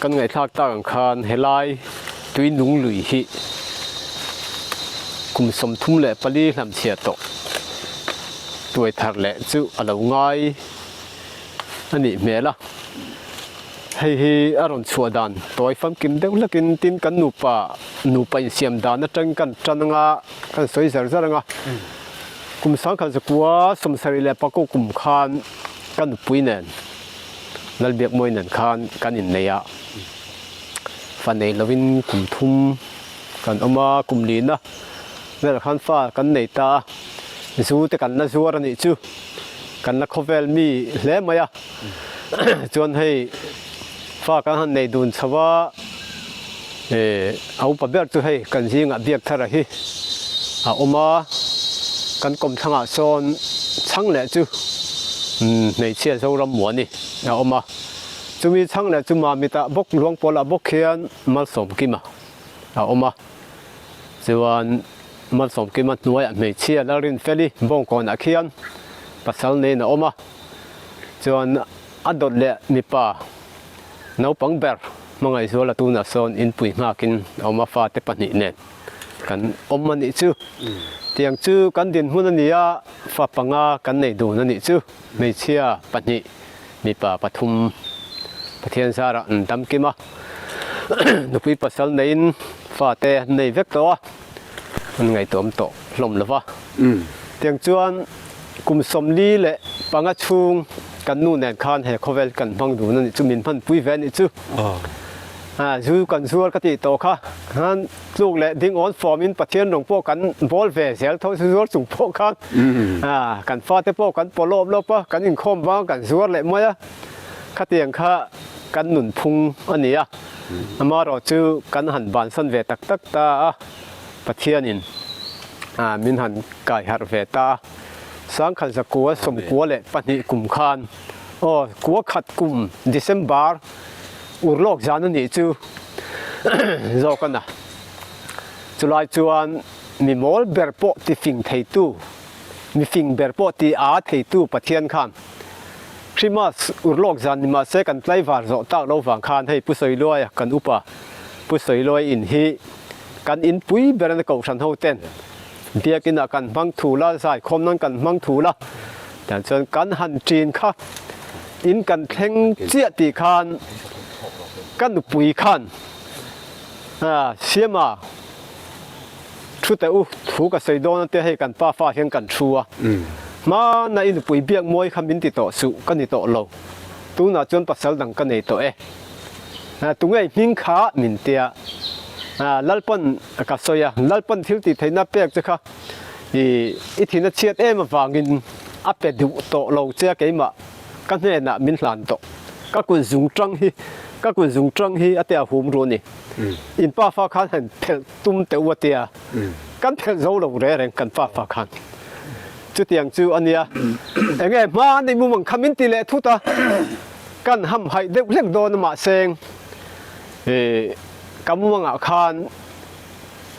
Speaker 4: kan ngaihthlak tak ang khan helai tui nung lui hi kum 34 hlamchhiah tawh tuai thar leh chu a lo ngai a nih hmel a. Hei hi a rawn chhuah dan tawi famkim deuh hlakin tin kan nupa nupa insiam dan atangin kan tan anga kan sawi zar zar anga kum 1974 kum khan ka nupui nen Lalbiakmawi nen khan kan innei a, fa nei lovin kum thum kan awm a, kum lina velah khan fa kan nei ta a, zu te kan la zuar a nih chu, kan la khawvel mi hle mai a, chuan hei fa kan han nei dun chho a, eh a upa ber chu hei kan zingah biak thar a hi a awm a, kan kawmthlangah sawn chhang leh chu hmeichhia Zoram Muani a awm a, chumi chhang leh chu Mamitah bawk Luangpawlah bawk hian Malsawmkima a awm a, chuan Malsawmkima hnuaiah hmeichhia Lalrinfeli Bawngkawnah khian pasal neiin a awm a, chuan a dawt leh mipa naupang ber Hmangaihzuala tunah sawn inpui nghakin a awm a, fate pahnih nen kan awm a nih chu. Tiang chu kan dinhmun a ni a, fa panga kan nei dun a nih chu. Hmeichhia pahnih, mipa pathum Pathian zarah an dam kim a, nupui pasal neiin fate an nei vek tawh a, an ngaihtuahawm tawh hlawm lo va. Tiang chuan kum 45 chhung kan nu nen khan he khawvel kan hmang dun a nih chu, min hmanpui ve a nih chu. Zu kan zuar ka tih tawh kha khan tluk leh ding awn fawm in Pathian rawng pawh kan bawl ve zel tho zu zuar chung pawh khan kan fate pawh kan paw lawp lawp a, kan inkhawm vang kan zuar leh mai a, khatiang kha kan nunphung a ni a, amaherawh chu kan han bansan ve tak tak ta a, Pathianin min han kai harh ve ta a, 1992 kum khan aw kua khat kum December Urlawk zan a nih chu zawk a na. Chulai chuan mi mawl ber pawh ti fing theitu, mi fing ber pawh ti a theitu Pathian khan Christmas urlawk zan ni mahse kan tlaivar zawh tak lo vang khan hei Pu Sawiluaia kan upa Pu Sawiluai in hi kan inpui ber a kohhran ho ten biakinah kan hmang thul a, zaikhawm nan kan hmang thul a, tiang chuan kan han ṭin kha in kan thleng chiah tih khan ka nupui khan Siama thu teh u thu ka sawi dawn a tia hei kan pa fa hian kan thu a, hmana i nupui biak mawi kha min ti tawh suh ka ni tawh lo, tunah chuan pasal dang ka nei tawh e, tunge hming kha min tia Lalpan Ka sawi a, Lalpan thil tih theihna pek che kha i i thin a chhiat em avangin a pe duh tawh lo che a keimah ka hnenah min hlan tawh. Ka kut zung tang hi ka kut zung tang hi a tia hum ru a ni. In pa fa khan han phelh tum teh u a tia kan phelh zo lo reng reng kan pa fa khan. Chutiang chu a nia. Enge hma nei mum ang kha min ti leh thut a, kan hamhaih deuh hlek dawn a mahseng i Ka mumangah khan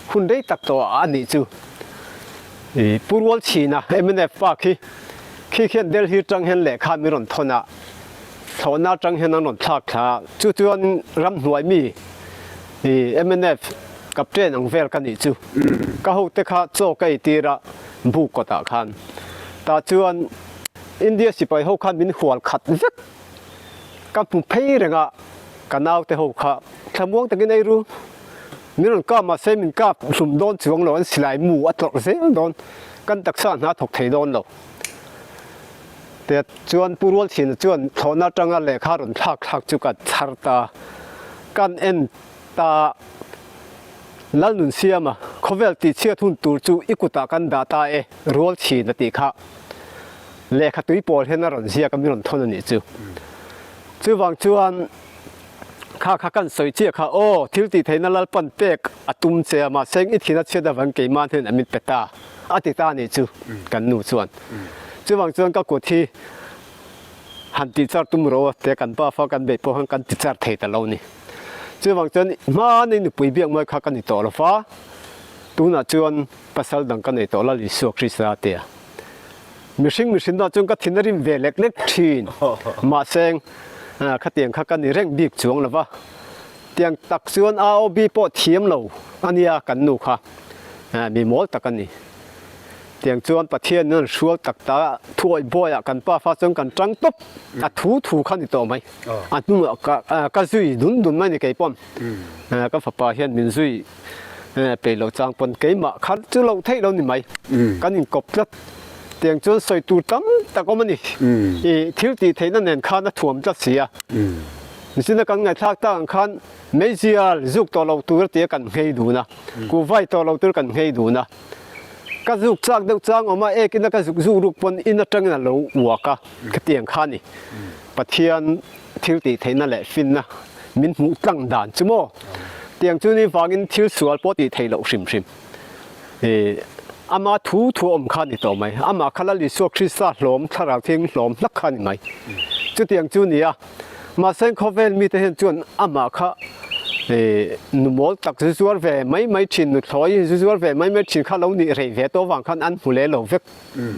Speaker 4: hun rei tak tawh a nih chu. I Pu Rualchhina mnf pa khi khi khian Delhi atang hian lehkha min rawn thawn a, thlawhna atang hian an rawn thlak thla a, chu chuan ramhnuai mi i mnf captain ang vel ka nih chu. Ka hote kha chaw ka eitir a buk kawtah khan. Tah chuan India sipai ho khan min hual khat vek. Ka hmu phei reng a, ka naute ho kha thlamuang takin ei ru. Min rawn kap mahse min kap hlum dawn chuang lo, an silai mu a tlawrh zel dawn, kan taksa hna thawk thei dawn lo. Tia chuan Pu Rualchhina chuan thlawhna atanga lehkha rawn thlak thlak chu ka chhar ta, kan en ta. Lalnunsiama, khawvel tihchhiat hun tur chu i kutah kan dah ta e, Rualchhina tih kha. Lehkha tui pawl hian a rawn ziak a, min rawn thawn a nih chu. Chuvang chuan Kha kha kan sawi chiah kha aw, thil tih theihna Lalpan pek a tum che a, mahse i thin a chhiat avang keimah hnen a min pe ta a ti ta a nih chu kan nu chuan. Chuvang chuan ka kut hi han tih char tum rawh tia kan pa fa kan beih pawh khan kan ti char thei ta lo ni. Chuvang chuan hmanei nupui biak mai kha ka ni tawh lo fa, tunah chuan pasal dang ka nei tawh Lal Isua Krista tia. Mihring mihrinna chuan ka thin a rim ve lek lek thin. Mahse, khatiang kha ka ni reng bik chuang lo va. Tiang tak chuan AOB pawh thiam lo a nia kan nu kha. Mi mawl tak a ni. Tiang chuan Pathian in an hrual tak ta thuawih bawiah kan pa fa chuan kan tang tawp. A thu thu kha ni tawh mai. A hnungah ka zui dun dun mai ni kei pawn. Ka fapa hian min zui Pe lo chang pawn keimah kha chu loh theih lo ni mai. Kan inkawp tlat. Tiang chuan sawi tur tam tak awm a ni. I thil tih theihna nen khan a thuam tlat si a. Nichina kan ngaihthlak tak ang khan meizial zuk tawh lo tur a tia kan nghei dun a. Kuhvai tawh lo tur kan nghei dun a. Ka zuk chak deuh chang awm a, ekin a ka zuk zuk ruk pawn in atangin a lo uak a. Khatiang kha a ni. Pathian thil tih theihna leh finna min hmuh tlang dan chu maw? Tiang chu ni vangin thil sual pawh tih theih loh hrim hrim. Ih, ama thu thu awm kha a ni tawh mai. Amah kha Lal Isua Krista hlawm, Thlarau Thianghlim hlawm hlak kha a ni mai. Chutiang chu ni a, mahse khawvel mite hian chuan amah kha ih, nu mawl tak zu zuar ve mai mai thin, nuthlawi zu zuar ve mai mai thin kha lo nih rei ve tawh vang khan an hmu leh lo vek.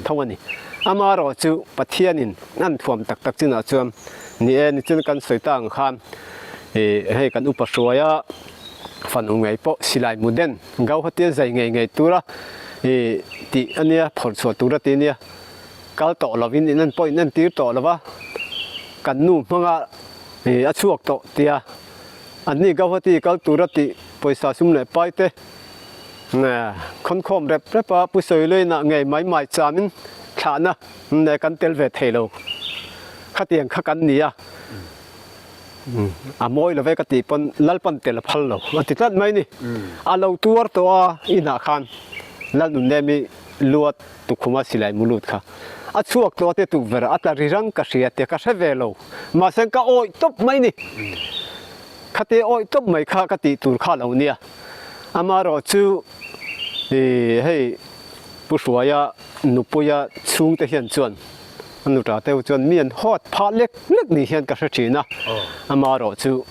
Speaker 4: tho a ni. Amaherawh chu Pathianin an thuam tak tak chinah chuan ni e, nichin kan sawi ta ang khan ih hei kan upa hruaia fanu ngei pawh silai mu den Gauhati a zai ngei ngei tura ih tih a nia, phawrh chhuah tura tih a nia, kal tawh lovin in en pawh in entir tawh lova kan nu hmanga ih a chhuak tawh tia anni Gauhati kal tura tih pawisa sum leh pai te Khawnkhawm rep rep a Pu Sawiluaina ngei mai mai chamin thlahna nge kan tel ve thei lo. Khatiang kha kan ni a, a mawi lo ve ka tih pawn Lalpan tel a phal lo a ti tlat mai ni. A lo tuar tawh a inah khan Lalnunemi luat tukhuma silai mu lut kha a chhuak tawh a te tukverh a tla ri rang ka hria tia ka hre ve lo. Mahse ka awih tawp mai ni. Khate awih tawp mai kha ka tih tur kha lo nia. Amaherawh chu ih hei Pu Hruaia nupuia chhungte hian chuan a nuta te chuan mi an hawt phah lek lek ni hian ka hre thin a. Amaherawh chu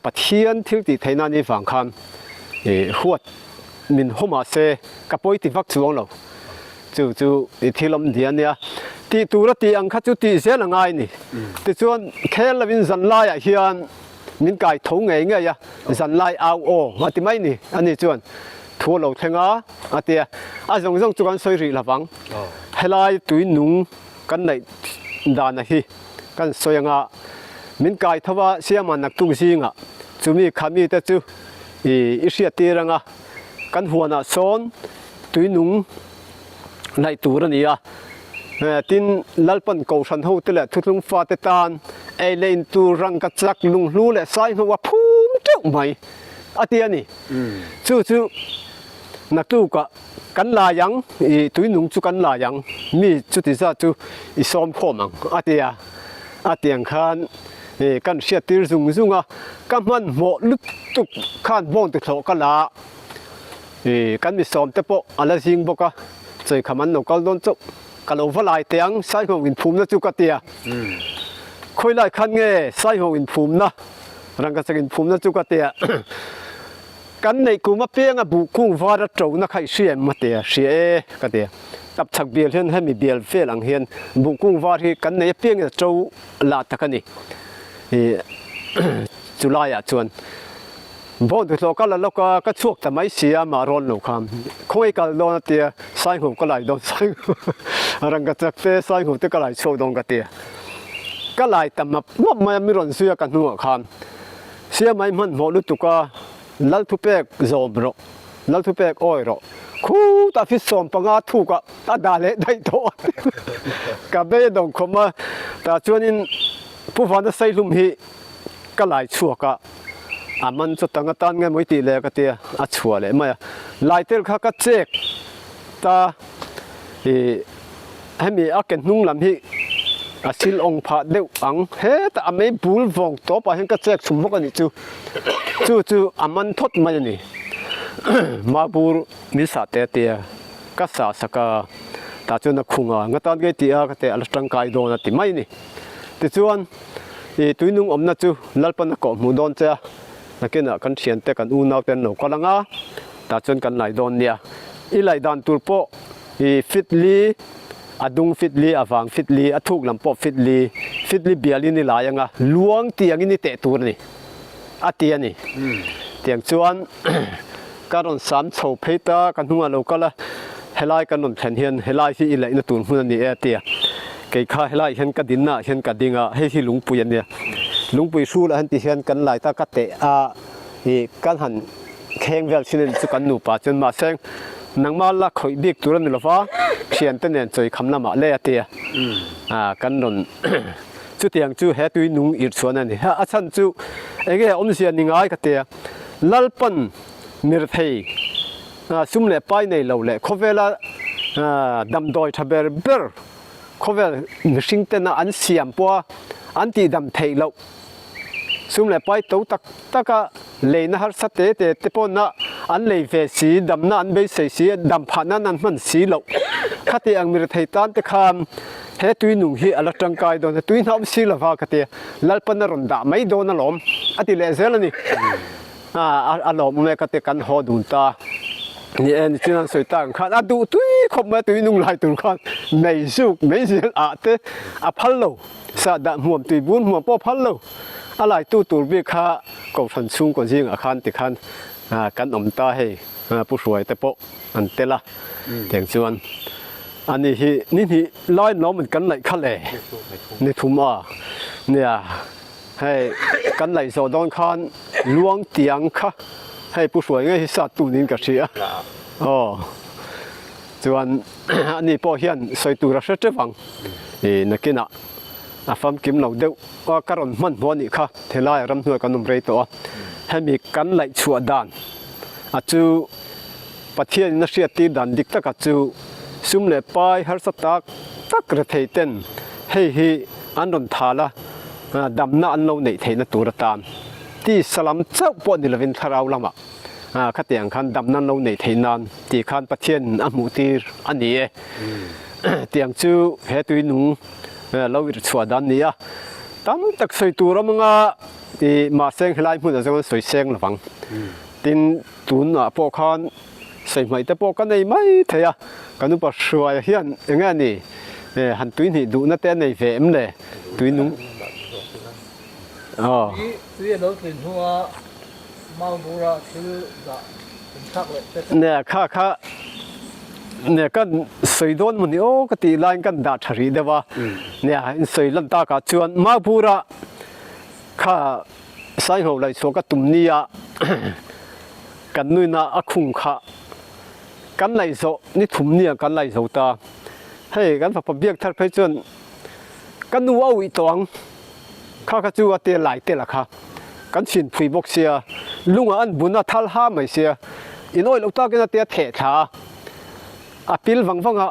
Speaker 4: Pathian thil tih theihna anih vang khan ih huat min haw mah se ka pawi ti vak chuang lo. Chu chu i thil awm nia nia. Tih tur a tih ang kha chu tih zel a ngai ni. Tichuan khel lovin zan laiah hian min kai tho ngei ngei a, zan lai au aw a ti mai ni. Ani chuan thu a lo thleng a, a ti a. A zawng zawng chu kan sawi rih lovang. Helai tui nung kan neih dana hi kan sawi anga min kai tho a, Siama naktuk zingah chumi khami te chu i hriat tir anga kan huanah sawn tui nung laih tur a ni a, tin Lalpan Kohhran hote leh Thuthlung fate tan ei leh in tur rangka chak lunghlu leh sai hnu a phum teuh mai a ti a ni. Chu chu naktukah kan lai ang, i tui nung chu kan lai ang, mi chuti zat chu i sawm khawm ang a ti a, a ti ang khan kan hriat tir zung zung a, ka hmanhmawh lutuk khan bawng tuthlawh ka la a. Ih, kan mi sawm te pawh a la zing bawk a, chawikham an lo kal dawn chauh. Ka lo va lai teh ang, Saihawng inphumna chu ka ti a. Khawi lai khan nge Saihawng inphumna, rangkachak inphumna chu ka ti a. Kan neih kum apianga buh kung var a ṭona kha i hria em a ti a, hria e ka ti a. Tapchhak bial hian hemi bial vel ang hian buh kung var hi kan neih apiangin a ṭo lah tak a ni. Ih, chu laiah chuan. Bawng duhloh ka la lawk a, ka chhuak ta mai si a, mah rawn lo kha khawngaih kal dawn a tia, Saingho ka lai dawn, Saingho rangka chak te Saingho te ka lai chhuak dawn ka tia, ka lai ta map map mai a, mi rawn zui a ka hnungah khan Siamai hmanhmawh lutuk a, Lal thupek zawm rawh, Lal thupek awi rawh, khutah fi 15 thukah a dah leh daih tawh a tia, ka bei a dawng khawm a, tah chuanin Pu Vana Saihlum hi Ka lai chhuak a, a man chu tang atan nge mawi tih leh ka tia, a chhuah leh mai a. Lai tel kha ka chek ta i hemi a ke hnung lam hi A sil awng phah deuh ang. Hetah a mei bul vawng tawp ah hian ka chek chhum bawk a nih chu. Chu chu a man thawt mai a ni. Mabur min sah te tia ka sah sak a, tah chuan a khung a, nga tan ngei tih a ka teh a la tangkai dawn a ti mai a ni. Tichuan i tuinung awmna chu Lalpan a kawh hmuh dawn che a, nakinah kan thiante kan unau te an lo kal ang a, tah chuan kan lai dawn nia. I laih dan tur pawh i fit li. A dung fit li, a vang fit li, a thuk lam pawh fit li, fit li bialin i lai anga luang tiangin i teh tur a ni, a ti a ni. Tiang chuan ka rawn sam chho phei ta, ka hnungah lo kal a, helai kan rawn thlen hian helai hi i laihna tur hmun a ni e a ti a. Kei kha helaiah hian ka dinnaah hian ka ding a, hei hi lungpui a nia. Lungpui hrulah hian ti hian kan lai ta, ka teh a, ih kan han Kheng vel thin a ni chu kan nupa chuan mahse nangmah la khawih bik tur a ni lova, thiante nen chawi kham lamah le a ti a, kan rawn chutiang chu he tui nung irh chhuan a ni. A chhan chu enge awmzia ni ngai ka ti a, Lalpan mirthei sum leh pai nei lo leh khawvela damdawi tha ber ber khawvel mihring tena an siam pawha an tihdam theih loh Sum leh pai to tak tak a, leina harsa te te te pawhna an lei ve si, damna an beisei si, dam phah nan an hman si loh. Khati ang mirethei tan te khan he tui nung hi a la tangkai dawn a, tui hnauh si lova ka ti a, Lalpan a rawn dah mai dawn alawm a ti leh zel a ni. A lawmawm e ka ti kan haw dun ta. Ni e, nichin an sawi tak ang khan a duh tui khawp mai a tui nung lai tur khan mei zuk mei zel ah te a phal lo. Sah dah hmuam tui bun hmuam pawh phal lo. A laitu tur bik kha Kohhran chhungkaw zingah khan tikhan kan awm ta hei Pu Hruai te pawh an tel a, tiang chuan ani hi ni hnih lai lawm kan laih kha le ni thum a nia hei kan laih zawh dawn khan luang tiang kha hei Pu Hruai ngei hi sat tu niin ka hria aw. Chuan ani pawh hian sawi tur a hre teuh ang. I nakinah a famkim lo deuh a ka rawn hman hmuh a nih kha helaiah ramhnuai kan awm rei tawh a. Hemi kan laih chhuah dan a chu Pathianin a hriat tir dan dik taka chu sum leh pai harsa tak tak rethei ten hei hi an rawn thal a, damna an lo neih theihna tur atan tisa lam chauh pawh ni lovin thlarau lamah Khatiang khan damna lo neih theih nan tih khan Pathian a hmuh tir a ni e. Tiang chu he tui nung lo irh chhuah dan ni a. Tam tak sawi tur awm anga i mahseng helai hmunah chuan sawi seng lovang. Tin, tunah pawh khan sawi hmaih te pawh ka nei mai thei a. Kan upa Hruaia hian enge a ni han tui hnih duhna te a nei ve em le? Tui nung. Aw.
Speaker 1: Tui a lo tlin hnuah Maubura thil dah in thlak leh te chu.
Speaker 4: Nia kha kha nia kan sawi dawn maw ni aw ka tih laiin kan dah tha rih deuh a, nia in sawi lan takah chuan Maubura kha Saingho laihchhuah ka tum nia kan nuina a khung kha kan laih zawh ni thum nia kan laih zo ta, hei kan fapa biak thar phei chuan ka nu a uih tawh ang. Kha kha chu a te lai tel a kha kan chhin phui bawk sia, lungah an bun a thal ha mai sia, in awih loh takin a te a theh thla a, a pil vang vang a,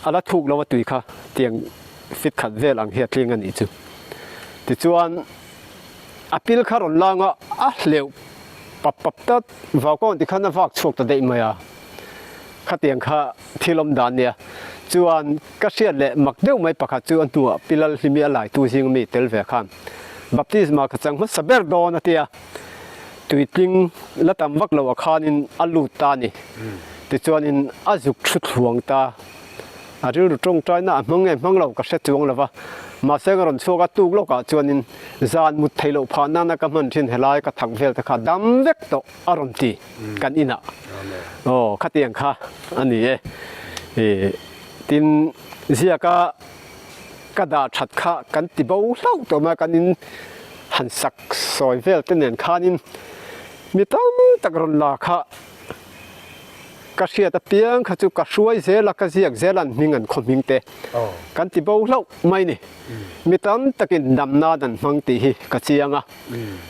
Speaker 4: a la thuk lo a tui kha tiang fit khat vel ang hi a tling a nih chu. Tichuan a pil kha rawn lang a, a hleuh pap pap tlat, vaukawn tikhan a vak chhuak ta daih mai a. Khatiang kha thil awm dan nia. Chuan ka hriat leh mak deuh mai pakhat chu a hnuah Pi Lalhlimi a laitu zing mi tel ve khan baptisma ka chang hmasa ber dawn a tia. Tuitling la tam vak lo a khanin a lut ta a ni. Tichuanin a zuk thu thluang ta. A rilru tawngtaina a hmang nge hmang lo ka hre chuang lo va. Mahse ka rawn chhuak a tuk lawkah chuanin zan mut theih loh phah nana ka hman thin helai ka thak vel te kha dam vek tawh a rawn ti. Kan inah aw khatiang kha a ni e. Ih tin ziaka ka dah that kha kan ti bo hlauh tawh mai a, kan in han sak sawi vel te nen khanin mi tam tak rawn la kha ka hriat apiang kha chu ka hruai zel a, ka ziak zel a an hming an khaw hming te kan ti bo hlauh mai ni. Mi tam takin dam nan an hmang tih hi ka chiang a.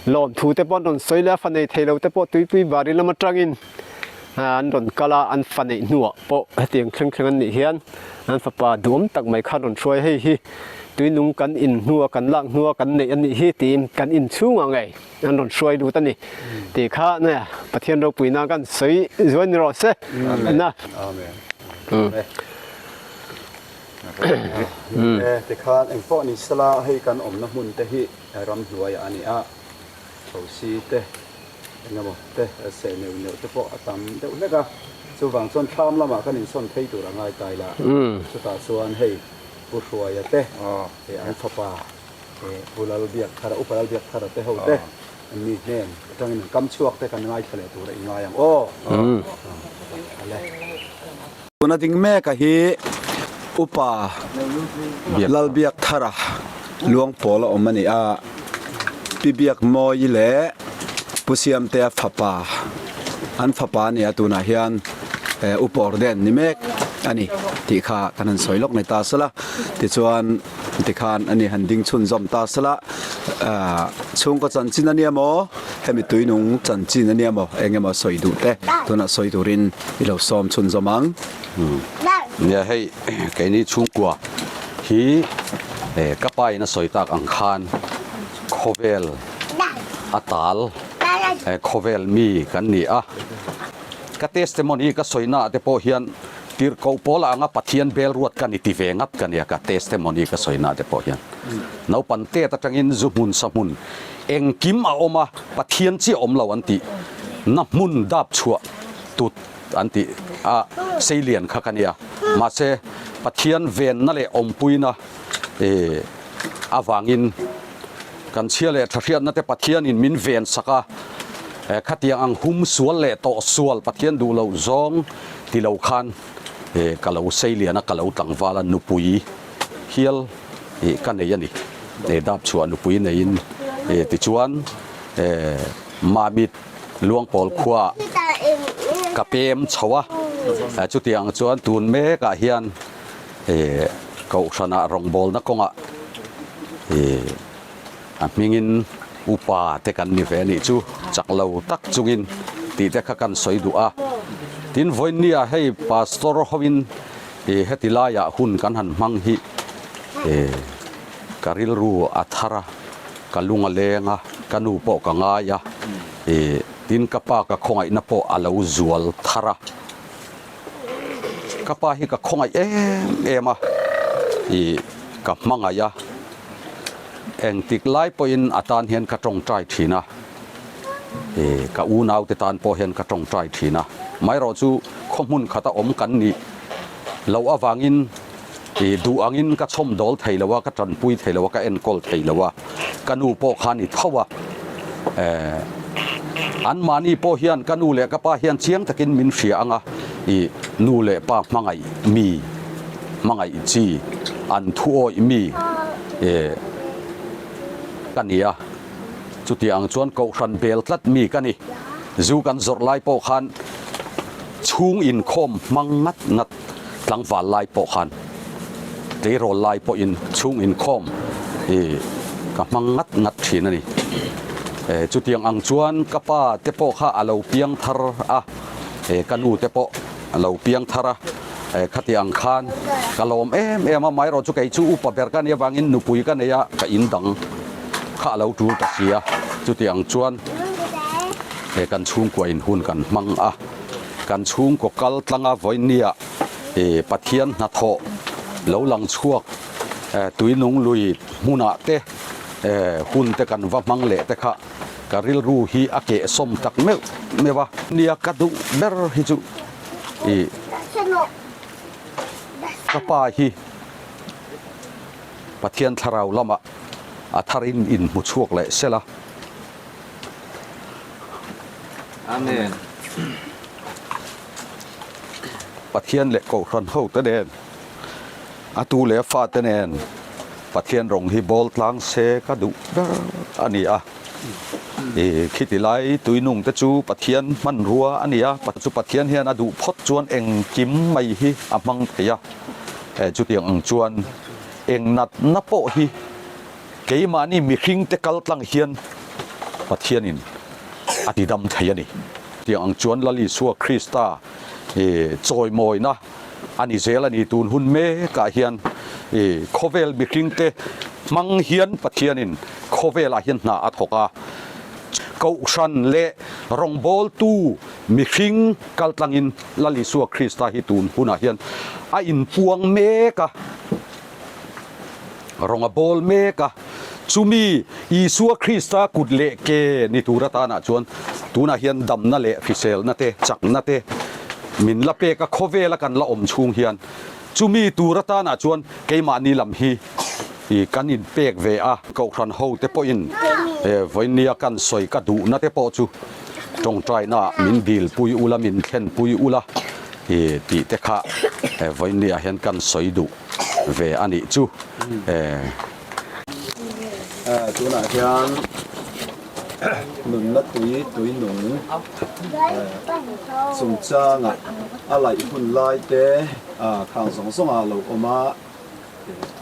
Speaker 4: Lawmthu te pawh an rawn sawi leh a, fa nei thei lo te pawh tuipui bari lam atangin an rawn kal a, an fa neih hnuah pawh hetiang thleng thleng an nih hian an fapa duhawm tak mai kha an rawn hruai. Hei hi. tuinung kan in hnua kan lak hnua kan neih a nih hi tiin kan in chhungah ngei an rawn hruai lut a ni tih kha Pathian ropuina kan sawi zuai ni rawh se.
Speaker 2: Amen. Amen. Tikhan engpawh ni sela hei kan awmna hmun te hi ramhnuaiah a ni a, thosi te engemaw te seh neuh neuh te pawh a tam deuh hlek a, chuvang chuan thlam lamah kan insawn phei tur a ngai tai la, chutah chuan hei Pu Hruaia te an fapa Pu Lalbiakthara, Upa Lalbiakthara te ho te an mi hnen atangin an kam chhuak te kan ngaithla leh tur a ingai ang aw. Ale. Tuna ding meka hi Upa Lalbiakthara Luangpawl a awm a ni a, Pi Biakmawii leh Pu Siamtea fapa an fapa a ni a, tunah hian Upa Orden ni mek a ni tih kha kan han sawi lawk nei ta sela, tichuan tikhan a ni han ding chhunzawm ta sela, chhungkaw chanchin a nia maw, hemi tuinung chanchin a nia maw, eng emaw sawi duh te tunah sawi turin i lo sawm chhunzawm ang.
Speaker 5: Nia hei keini chhungkua hi ka pa in a sawi tak ang khan khawvel a tal khawvel mi kan ni a, ka testimony ka sawi naah te pawh hian tirhkoh pawl anga Pathian bel ruat ka ni ti ve ngat ka nia ka testimony ka sawi naah te pawh hian naupang tet atangin zu hmun sa hmun engkim a awm a Pathian chiah awm lo an tih na hmun dap chhuah tut an tih a seilian kha ka nia. Mahse, Pathian venna leh awmpuina avangin kan chhia leh thahriatna te Pathianin min ven sak a, khatiang ang hum sual leh tawh sual Pathian duh loh zawng ti lo khan ka lo seilian a, ka lo tlangval a, nupui hial ka nei a ni. Dap chhuah nupui neiin tichuan Mamit Luangpawl khuaah ka pem chho a, chutiang chuan tun mekah hian Kohhranah rawngbawlna kawngah a hmingin upa te kan ni ve a nih chu chak lo tak chungin tih te kha kan sawi duh a. Tin, vawiinnia hei Pastor hoin heti laiah hun kan han hmang hi ka rilru a thar a. Ka lung a leng a, ka nu pawh ka ngai a, ih tin ka pa ka khawngaihna pawh a lo zual thar a. Ka pa hi ka khawngaih em em a, ih ka hmangaih a, engtik lai pawhin a tan hian ka tawngtai thin a, ih ka unaute tan pawh hian ka tawngtai thin a. Maherawh chu khaw hmun khata awm kan nih loh avangin I duh angin ka chhawm dawl thei lo a, ka tanpui thei lo a, ka enkawl thei lo a, ka nu pawh kha ni tho a. Eh, anmahni pawh hian ka nu leh ka pa hian chiang takin min hria ang a, i nu leh pa hmangaih mi, hmangaih chi, an thu awih mi, eh, ka ni a. Chutiang ang chuan kohhran bel tlat mi ka ni. Zu kan zawrh lai pawh khan chhung inkhawm hmang ngat ngat. Tlangval lai pawh khan tleirawl lai pawhin chhung inkhawm hi ka hmang ngat ngat thin a ni. Chutiang ang chuan ka pa te pawh kha a lo piang thar a, ka nu te pawh a lo piang thar a, khatiang khan ka lawm em em a, amaherawh chu kei chu upa ber ka nih avangin nupui ka nei a, ka in dang kha a lo tul ta si a, chutiang chuan kan chhungkua in hun kan hmang a. Kan chhungkaw kal tlanga vawinia Pathian hnathawh lo lang chhuak tuinung lui hmunah te hun te kan va hmang leh te kha ka rilru hi a kehsawm tak meuh meuh a. Nia ka duh ber hi chu ih ka pa hi Pathian thlarau lamah a tharin inhmu chhuak leh sela.
Speaker 3: Amen.
Speaker 5: Pathian leh Kohhran ho te nen, a tu leh a fa te nen Pathian rawng hi bawl tlang se ka duh ber a ni a. I khiti lai tuinung te chu Pathian hmanrua a ni a, chu Pathian hian a duh phawt chuan engkim mai hi a hmang thei a. Chutiang ang chuan eng natna pawh hi Keimahni mihringte kal tlang hian Pathianin a ti dam thei a ni. Tiang ang chuan Lal Isua Krista chawimawina a ni zel a ni. Tun hun mekah hian I khawvel mihringte hmang hian Pathianin khawvelah hian hna a thawk a. Kohhran leh rawngbawltu mihring kaltlangin Lal Isua Krista hi tun hunah hian a inpuang mek a, rawng a bawl mek a. Chumi Isua Krista kut leh ke ni tur atanah chuan tunah hian damna leh hriselna te, chakna te min la pek a, khawvela kan la awm chhung hian Chumi tur atanah chuan keimahni lam hi kan inpek ve a. Kohhran hote pawhin vawinia kan sawi ka duhna te pawh chu tawngtaina min dilpui ula, min thlenpui ula tih te kha vawinia hian kan sawi duh ve a nih chu.
Speaker 2: Tunah hian nunna tui tui nung chungchanga a laih hun lai te khang zawng zawng a lo awm a,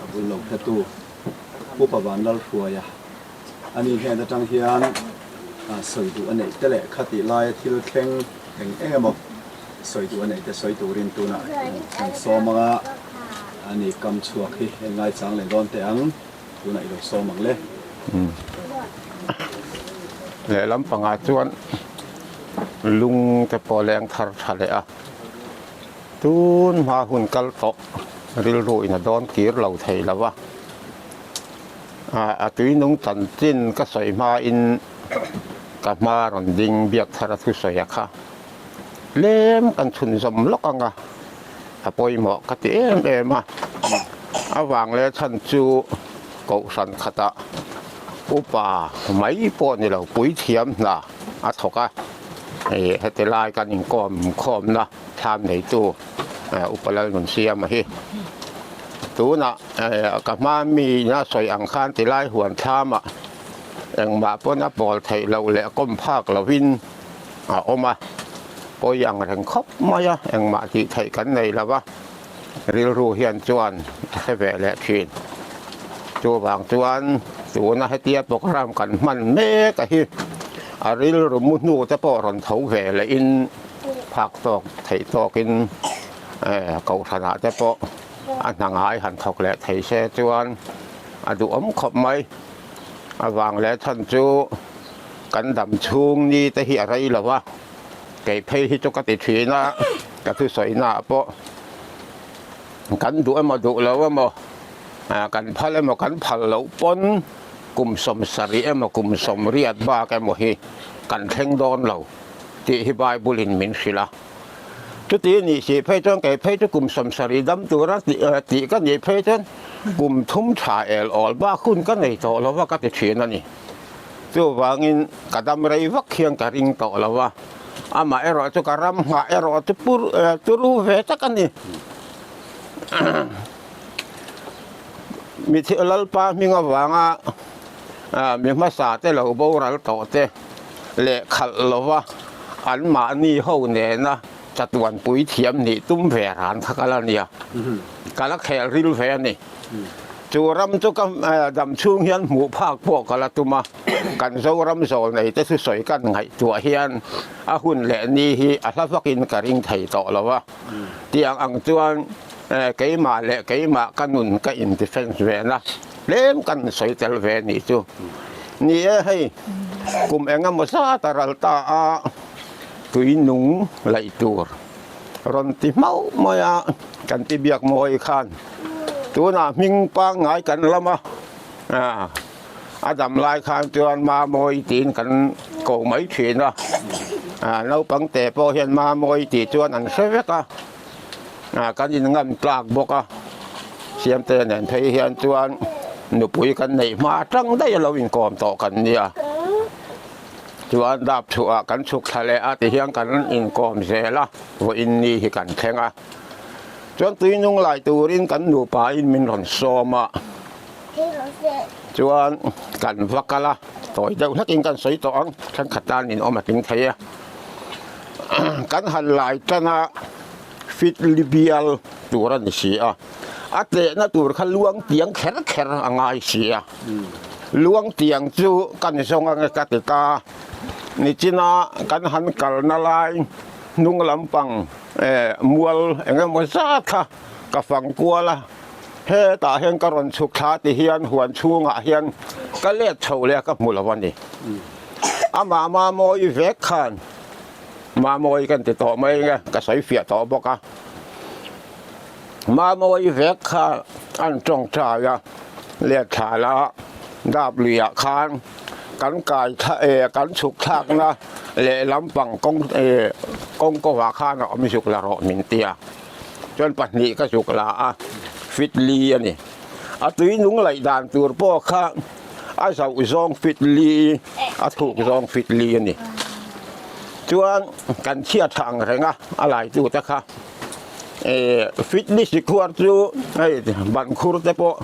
Speaker 2: a bul lo hretu Pu Pavanlal Hruaia a ni hnen atang hian sawi duh a neih te leh khatih laia thil thleng eng eng emaw sawi duh a neih te sawi turin tunah kan sawm ang a, a ni kam chhuak hi en ngaichang leh dawn teh ang. Tunah i lo sawm ang le.
Speaker 6: Lehlam pangah chuan lung te pawh leng thar tha leh a, tun hma hun kal tawh rilru in a dawn kir lo thei lo va, a tui nung chanchin ka sawi hmain ka hma rawn ding biak thar a thusawi a kha tlem kan chhunzawm lawk ang a. A pawimawh ka ti em em a, a vang leh chhan chu Kohhran khatah upa mai pawh ni lo puithiam hna a thawk a, hei heti lai kan inkawm khawmna thlam neitu Upa Lalnunsiama hi tunah ka hma mi ina sawi ang khan tilai huan thlamah engmah pawn a pawl theih loh leh kawm phak lovin a awm a. Pawi ang reng khawp mai a, engmah tih theih kan nei lo va, rilru hian chuan a hre ve leh thin. Chuvang chuan tuna hetia programme kan hman mek a hi a rilru mu hnu te pawh rawn tho ve lehin phak tawk theih tawkin kohhranah te pawh a hna ngai han thawk leh thei se chuan a duhawm khawp mai. Avang leh chhan chu kan dam chhung ni te hi a rei lo a, kei phei hi chu ka ti thin a, ka thusawi naah pawh kan duh emaw duh lo emaw kan phal emaw kan phal loh pawn kum 70 emaw kum 80 bak emaw hi kan thleng dawn lo tih hi Bible in min hrilh a. Chuti nih si phei chuan kei phei chu kum 70 dam tura tih ka nih phei chuan kum thum tha el awl bak hun ka nei tawh lo va ka ti thin a ni. Chuvangin ka dam rei vak hian ka ring tawh lo a, amah erawh chu ka ram nghah erawh chu pur turu ve tak a ni. Mi Lalpa hming avanga mi hmasa te lo boral tawh te leh khalh lova anmahni ho nena chatuanpui thiam nih tum ve ran kha ka la nia, ka la khel ril ve a ni. Chu ram chu ka dam chhung hian hmuh phak pawh ka la tum a, kan Zoram zawl nei te thusawi kan ngaihtuah hian a hun leh ni hi a hla vakin ka ring thei tawh lo a. Tiang ang chuan keimah leh keimah ka nun ka in defense ve na tlem kan sawi tel ve nih chu. Ni e hei kum eng emaw zat a ral ta a tui nung laih tur. Rawn ti hmauh mai a, kan ti biak mawi khan tunah hming pangngai kan lam a, a dam lai khan chuan Mamawi tiin kan ko mai thin a, naupang te pawh hian Mamawi tih chuan an hre vek a, kan inngam tlak bawk a, Siamte nen phei hian chuan nupui kan neih hma atang daih a lo inkawm tawh kan nia. Chuan dap chhuah kan chhuk thla leh a ti hian kan inkawm zel a, vawiin ni hi kan thleng a. Chuan tui nung lai turin kan nupa in min rawn sawm a, chuan kan va kal a, tawi deuh hlakin kan sawi tawh ang, thenkhat tan in awm a tling thei a. Kan han lai tan a, fit li bial tur a ni si a, a tlehna tur kha luang tiang kher kher a ngai si a. Luang tiang chu kan zawng ange ka ti ta. Nichina kan han kalna lai hnung lampang mual eng emaw zat kha ka fang kual a. Hetah hian ka rawn chhuk thla ti hian huan chhungah hian ka let chho leh a ka hmu lo a ni. Amah Mamawi vek khan Mamawi kan ti tawh mai nge ka sawi fiah tawh bawk a. Mamawi vek kha an tawngtai a, let thla la dap luiah khan kan kai thla eh kan chhuk thlakna lehlam pang kawng eh kawng kawhah khan a awm zuk la rawh min ti a. Chuan pahnih ka zuk la a, fit li a ni. A tui nung laih dan tur pawh kha a zauh zawng fit li, a thuk zawng fit li a ni. Chuan kan chhiat tha ang reng a, a laitu te kha eh fit li sikhuar chu hei ban khur te pawh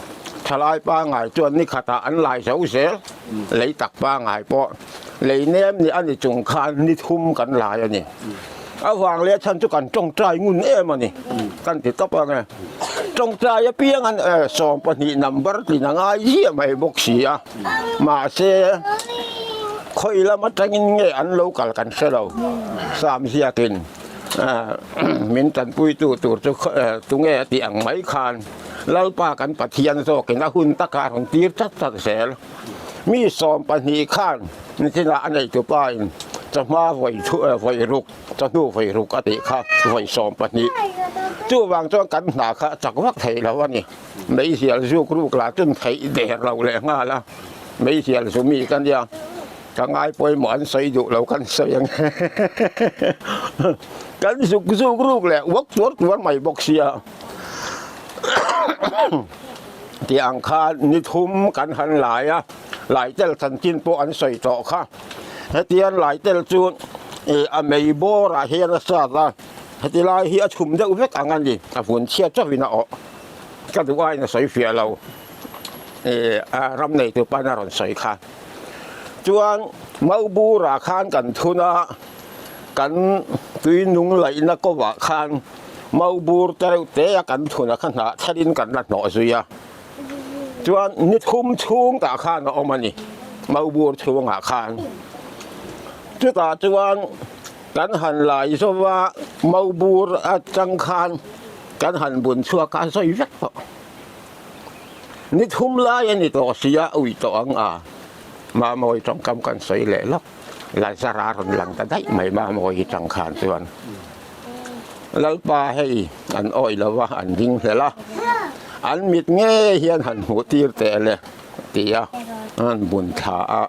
Speaker 6: thalai pangai chuan ni khatah an lai zo zel, lei tak pangai pawh lei nem ni a ni chung khan ni thum kan lai a ni. A vang leh chhan chu kan tawngtai ngun em a ni, kan ti tawp ang e. Tawngtai apiang an 12 number tlin a ngai ziah mai bawk si a, mahse khawi lam atangin nge an lo kal kan hre lo. Sam ziakin min tanpuitu tur chu tunge a tih ang mai khan Lalpa kan Pathian zawkin a hun taka a rawn tir chat chat zel. Mi 12 khan nichinah a neitupa in chawhma vawi thu vawi ruk chawhnu vawi ruk a tih kha vawi 12 chuvang chuan kan hna kha a chak vak thei lo a ni. Meizial zuk ruk lah chun theih der lo leh nghal a, meizial zu mi ka nia ka ngai pawimawh an sawi duh lo kan sawi ang kan zuk zuk ruk leh uak tuar tuar mai bawk sia. Tih ang khan ni thum kan han lai a, Laitel chanchin pawh an sawi tawh kha. Hetiang Laitel chu ih a mei bawrah hian a sat a, heti lai hi a chhum deuh vek ang a ni, a vun chhiat chauhin a awh. Ka duh aiin a sawi fiah lo, ih a ram neitu pa'n a rawn sawi kha. Chuan Mauburah khan kan thun a, kan tui nung laihna kawah khan Mau bur te reuh te a kan thun a kha hnah thelin kan la hnawh zui a, chuan ni thum chhung tah khan a awm a ni, mau bur chhungah khan. Chutah chuan kan han lai zawva mau bur atang khan kan han bun chhuak a zawi vek tawh. Ni thum lai a ni tawh sia ui tawh ang a, Mamawi tawngkam kan sawi leh lawk, Lazara rawn lang ta daih mai Mamawi tang khan chuan. Lalpa hei an awih lo va, an ding hlel a, an mit ngei hian han hmuh tir teh le ti a, an bun thla a,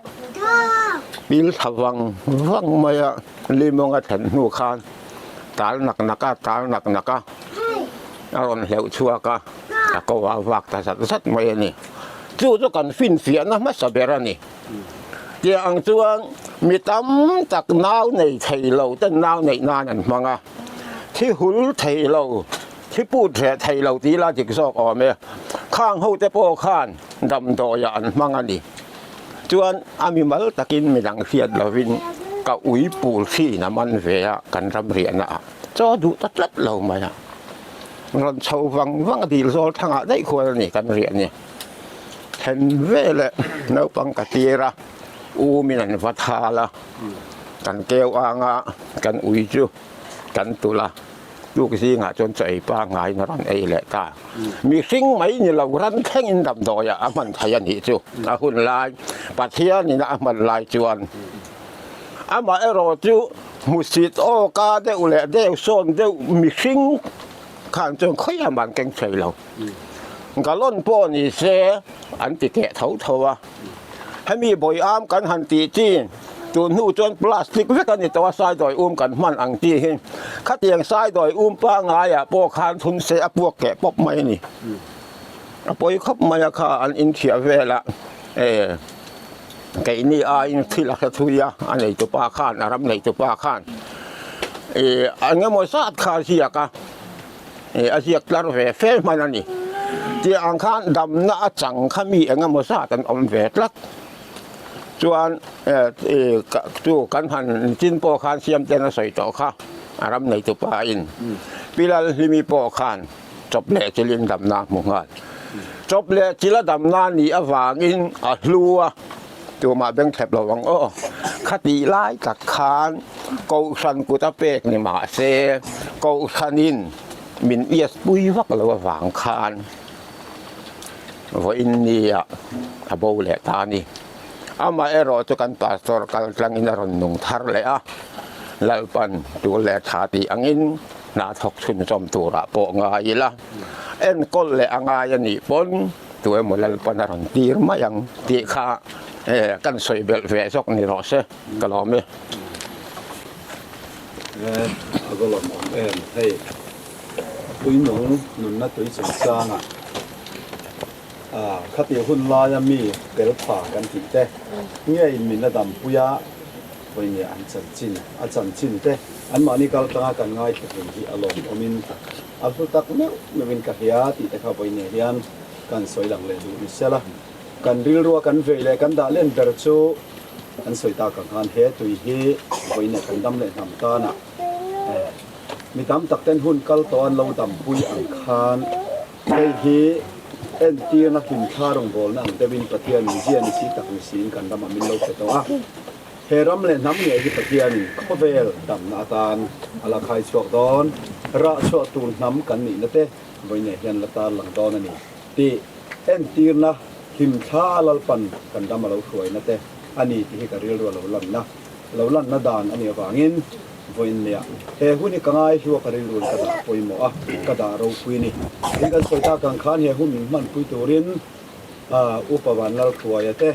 Speaker 6: pil thla vang vang mai a, limawng a thlen hnu khan tal nak nak a, tal nak nak a, a rawn hleuh chhuak a, a ko a vak ta zat zat mai a ni. Chu chu kan finfiahna hmasa ber a ni. Tiang ang chuan mi tam tak nau nei thei lo ten nau neih nan an hmang a, thi hul thei lo, thi put reh thei lo tih la dik zawk awm e. Khang ho te pawh khan damdawiah an hmang a ni. Chuan a mimal takin midang hriat lovin ka ui pul hrin a man ve a kan ram riahna ah chaw duh ta tlat lo mai a. Rawn chho vang vang a dil zawl thangah daih khual a ni kan riah ni. Then veleh naupang ka tir a, u min an va thal a, kan keu ang a, kan ui chu kan tulh a, tuk zingah chuan chaw ei pangaiin a rawn ei leh ta. Mihring mai ni lo ran thlengin damdawiah a hman thei a nih chu a hun lai, Pathianin a hman lai chuan. Amaherawh chu hmusit awka deuh leh deuh sawn deuh mihring khan chuan khawiah mah an keng thei lo. Gallon pawh ni se an ti teh tho tho a, hemi bawi am kan han tih chi tun hnu chuan plastic vek a ni tawh a, saidawi um kan hman ang tih hi khatiang saidawi um pangaiah pawh khan thun se a puak keh pawp mai a ni. A pawi khawp mai a kha an inthiah vel a, e keini aiin thil a hre thui a, a neitupa khan a ram neitupa khan e eng emaw zat kha a ziak a. A ziak tlar ve fe hman a ni. Tiang ang khan damna a chang kha mi eng emaw zat an awm ve tlat. Chuan chu kan han chin pawh khan siam ten a sawi tawh kha a ram neitu pa in Pilal Hlimi pawh khan chawp leh chilin damna a hmu nghal. Chawp leh chila damna nih avangin a hlu a. Tumah beng thlep lo ang aw. Khatih lai tak khan Kohhran kut a pek ni mahse Kohhranin min ias pui vak lo avang khan Vawiin nia a bo leh ta a ni. Amaherawh chu kan pastor kal tlangin a rawn nung thar leh a, Lalpan tul leh tha tih angin hna thawk chhunzawm turah pawh ngai ila, enkawl leh a ngai a nih pawn tu emaw Lalpan a rawn tir mai ang tih kha kan sawi belh ve zawk ni rawh se, ka lawm e.
Speaker 2: A va lawmawm em hei. Tuinung nunna tui chungchangah khatih hun laia mi tel pha kan tih te ngeiin min la dampui a, vawinia an chanchin a chanchin te anmahni kal tlanga kan ngaithla thei hi a lawmawmin a hlu tak meuh meuhin ka hria tih te kha vawinia hian kan sawi lang leh duh ni sela. Kan rilrua kan vei leh kan dah len ber chu kan sawi tak ang khan he tui hi vawinia kan dam leh hnam tanah Mi tam tak ten hun kal tawh an lo dampui ang khan hei hi entirna hlimthla rawngbawlna ang deuhin Pathianin zia ni si tak ni siin kan ramah min lo pe tawh a. He ram leh hnam ngei hi Pathianin khawvel damna atan a la khai chhuak dawn, rah chhuah tur hnam kan nihna te vawiinah hian la tar lang dawn a ni tih entirna hlimthla Lalpan kan ram a lo hruaina te a ni tih hi ka rilru a lo lanna. Lo lanna dan a nih avangin vawiinneah he hun hi ka ngai hluak a rilruin ka dah pawimawh a, ka dah ropui a ni. Tin kan sawi tak ang khan he hun min hmanpui turin Upa Vanlalhruaia te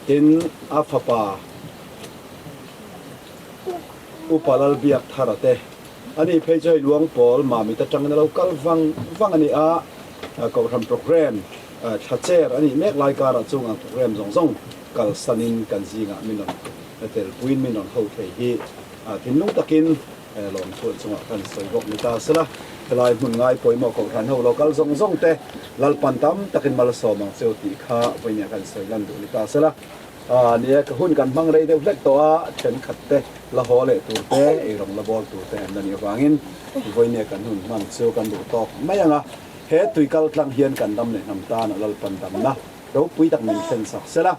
Speaker 2: tin a fapa Upa Lalbiakthara te a nih phei chu hei Luangpawl Mamit atangin a lo kal vang vang a ni a, Kohhran programme thla chair a nih mek lai karah chung ang programme zawng zawng kalsanin kan zingah min rawn telpuiin min rawn ho thei hi thinlung takin lawmchhuan chungah kan sawi bawk ni ta sela. Helai hmun ngai pawimawh kohhran ho lo kal zawng zawng te Lalpan tam takin malsawm ang cheu tih kha vawinia kan sawi lan duh ni ta sela. Ni e, ka hun kan hmang rei deuh hlek tawh a, thenkhat te la haw leh tur te, eirawng la bawl tur te an la nih avangin vawinia kan hun hman chu kan duh tawk mai ang a. He tui kal tlang hian kan dam leh hnam tan a Lalpan damna Ropui tak min thlen sak sela,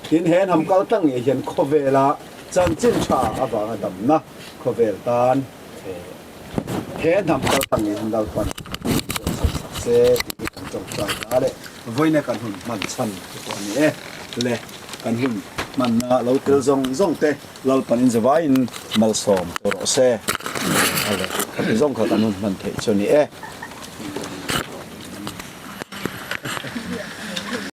Speaker 2: tin he hnam kal tlang ngei hian khawvela chanchin tha avanga damna khawvel tan he hnam kal tlang ngei hian Lalpan min buatsaih sak se tih hi kan tawngtai ta leh vawiina kan hun hman chhan te pawh a ni e. Le kan hun hmanna lo tel zawng zawng te Lalpan in zavaiin malsawm tawh rawh se. Ale khati zawng kha kan hun hman theih chu a ni e.